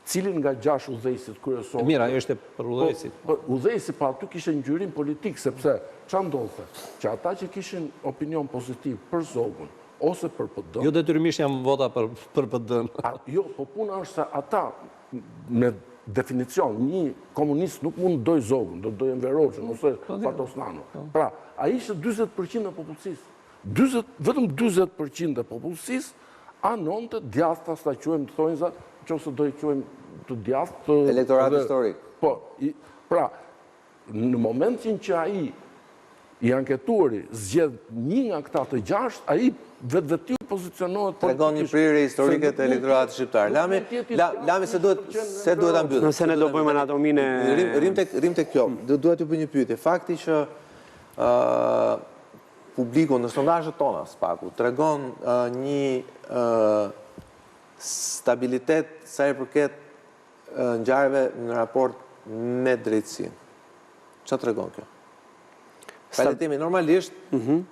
Speaker 2: Cilin nga gjashtë udhëheqësit
Speaker 3: kryesorë? Mirë, ajo ishte për
Speaker 2: udhëheqësit. Po, po udhëheqësi, po aty kishte ngjyrim politik, sepse ça ndodhte? Që ata që kishin opinion pozitiv për Zogun ose për
Speaker 3: PD-në. Jo detyrimisht janë vota për për
Speaker 2: PD-në. Jo, po puna është se ata me definicion, një komunist nuk mund të dojë Zogun, do të dojë Enver Hoxhën ose po, Fatos Nano. Po. Pra, ai ishte 40% e popullsisë. 40, vetëm 40% e popullsisë anonte djathtas ta quajmë në thonjëza, në qoftë se do i quajmë të djathtë...
Speaker 1: Elektorat historik.
Speaker 2: Po, pra, në momentin që ai i anketuari zgjedh një nga këta të gjashtë, ai vetvetiu pozicionohet
Speaker 1: Tregon një prirje historike të elektoratit shqiptar. Lami, Lami se duhet se duhet ta
Speaker 4: mbyllim. Nëse ne do bëjmë anatominë
Speaker 1: e Rrim tek rrim tek kjo. Do duhet t'ju bëj një pyetje. Fakti që ë Publiku në sondazhet tona së paku tregon një stabilitet sa i përket ngjarjeve në raport me drejtësinë. Ça tregon kjo? Pra le të themi normalisht, mhm.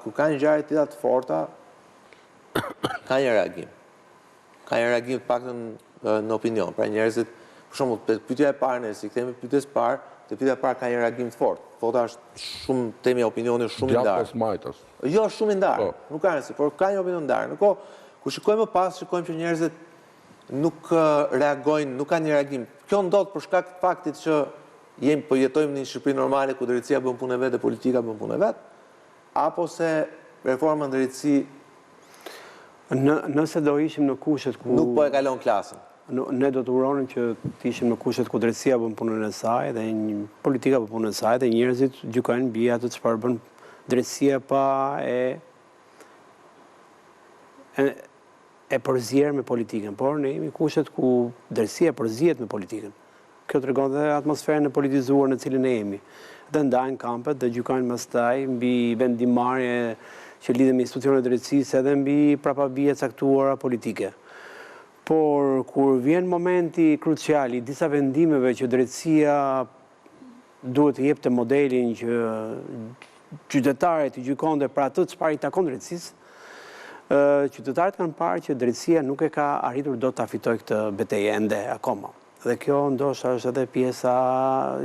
Speaker 1: kur ka ngjarje të tilla të forta, ka një reagim. Ka një reagim të paktën në opinion. Pra njerëzit, për shembull, te pyetja e parë ne si kthehemi pyetjes së parë, te pyetja e parë ka një reagim të fortë. Vota është shumë, themi opinioni është shumë i ndarë.
Speaker 2: Djathtas majtas.
Speaker 1: Jo, është shumë i ndarë. Po. Nuk ka rëndësi, por ka një opinion ndarë. Ndërkohë, kur shikojmë më pas, shikojmë që njerëzit nuk reagojnë, nuk ka një reagim. Kjo ndodh për shkak të faktit që jemi po jetojmë në një Shqipëri normale ku drejtësia bën punën e vet dhe politika bën punën e vet, apo se reforma në drejtësi
Speaker 4: Në, nëse do ishim në kushtet
Speaker 1: ku Nuk po e kalon klasën.
Speaker 4: Ne do të uronim që të ishim në kushtet ku drejtësia bën punën e saj dhe politika bën punën e saj dhe njerëzit gjykojnë mbi atë çfarë bën drejtësia pa e e, e përzier me politikën, por ne jemi kushtet ku drejtësia përzihet me politikën. Kjo tregon dhe atmosferën e politizuar në cilën ne jemi. Dhe ndahen kampet dhe gjykojnë pastaj mbi vendimmarrje që lidhen me institucionet e drejtësisë edhe mbi prapavija të caktuara politike. Por kur vjen momenti krucial i disa vendimeve që drejtësia duhet të jepte modelin që qytetari të gjykonte për atë çfarë i takon drejtësisë, qytetarët kanë parë që drejtësia nuk e ka arritur dot ta fitojë këtë betejë ende akoma. Dhe kjo ndoshta është edhe pjesa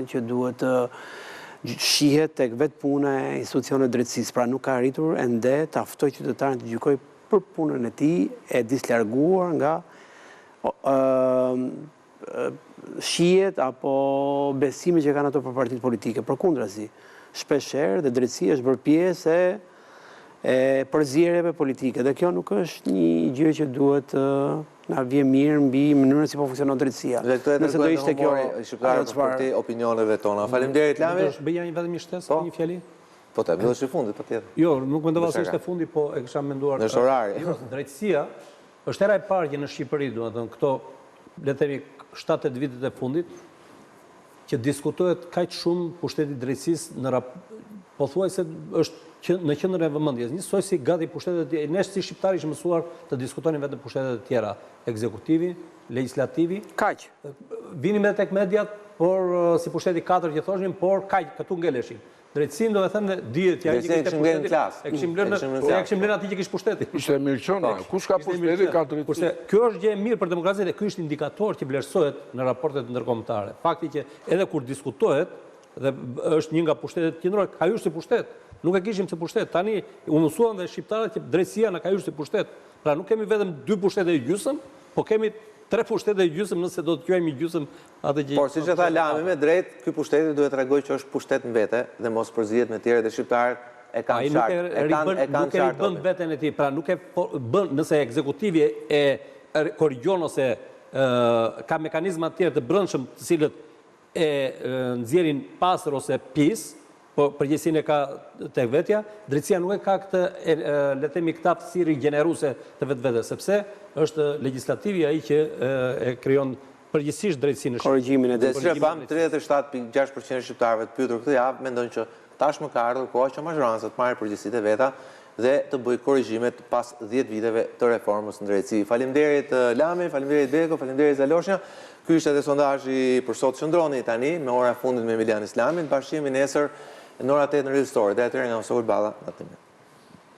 Speaker 4: që duhet të shihet tek vetë puna e institucioneve të drejtësisë. Pra nuk ka arritur ende ta ftojë qytetarin të gjykojë për punën e tij e dislarguar nga shijet apo besimet që kanë ato për partitë politike. Përkundrazi, shpeshherë dhe drejtësia është bërë pjesë e e përzierjeve politike dhe kjo nuk është një gjë që duhet të na vijë mirë mbi mënyrën si po funksionon drejtësia.
Speaker 1: Dhe këtë e Nëse do ishte kjo ajo çfarë përtej opinioneve tona. Faleminderit Lami.
Speaker 3: Do të bëja një vetëm një shtesë, po. një fjali.
Speaker 1: Po të mbyllësh i fundit, patjetër.
Speaker 3: Jo, nuk mendova se ishte fundi, po e kisha menduar.
Speaker 1: Në orari.
Speaker 3: Jo, drejtësia është hera e parë që në Shqipëri, domethënë këto le të themi 7-8 vitet e fundit që diskutohet kaq shumë pushteti i drejtësisë në rap pothuajse është që në qendrën e vëmendjes, njësoj si gati pushtetet e tjera, ne si shqiptarë ishim mësuar të diskutonim vetëm pushtetet e tjera, ekzekutivi, legjislativi.
Speaker 4: Kaq.
Speaker 3: Vinim edhe tek mediat, por si pushteti katërt që thoshnim, por kaq këtu ngeleshim. Drejtësinë, domethënë, dihet që ai që kishte pushtetin, e kishim lënë, e kishim lënë atij që kishte
Speaker 2: pushtetin. Ishte e mirëqenë, po. kush ka pushtetin ka drejtësi.
Speaker 3: Kurse kjo është gjë e mirë për demokracinë dhe ky është indikator që vlerësohet në raportet ndërkombëtare. Fakti që edhe kur diskutohet dhe është një nga pushtetet qendrore, ka hyrë si pushtet. Nuk e kishim si pushtet. Tani u mësuan dhe shqiptarët që drejtësia na ka hyrë si pushtet. Pra nuk kemi vetëm dy pushtete e gjysmë, po kemi tre pushtete e gjysmë nëse do të quajmë gjysmë
Speaker 1: atë që Por siç e tha Lami me drejt, ky pushteti duhet të tregojë që është pushtet në vete dhe mos përzihet me tjerët dhe shqiptarët e kanë qartë, e kanë e kanë
Speaker 3: qartë. Nuk e ribën veten e tij, pra nuk e bën nëse ekzekutivi e korrigjon ose ka mekanizma të tjerë të brendshëm të cilët e nxjerrin pastër ose pis, po përgjegjësinë e ka tek vetja, drejtësia nuk e ka këtë, le të themi këtë aftësi rigjeneruese të vetvetes, sepse është legjislativi ai që e krijon përgjithësisht drejtësinë në
Speaker 4: Shqipëri. Korrigjimin
Speaker 1: e Dhe siç e pamë, 37.6 për qind e shqiptarëve të pyetur këtë javë mendojnë që tashmë ka ardhur koha që mazhoranca të marrë përgjegjësitë e veta dhe të bëjë korrigjimet pas 10 viteve të reformës në drejtësi. Faleminderit Lami, faleminderit Beko, faleminderit Zaloshnja. Ky ishte edhe sondazhi për sot. Qëndroni tani me ora e fundit me Emilian Islamin. Bashkë jemi nesër në ora 8 në Real Story. Deri atëherë nga Sokol Balla, natën e mirë.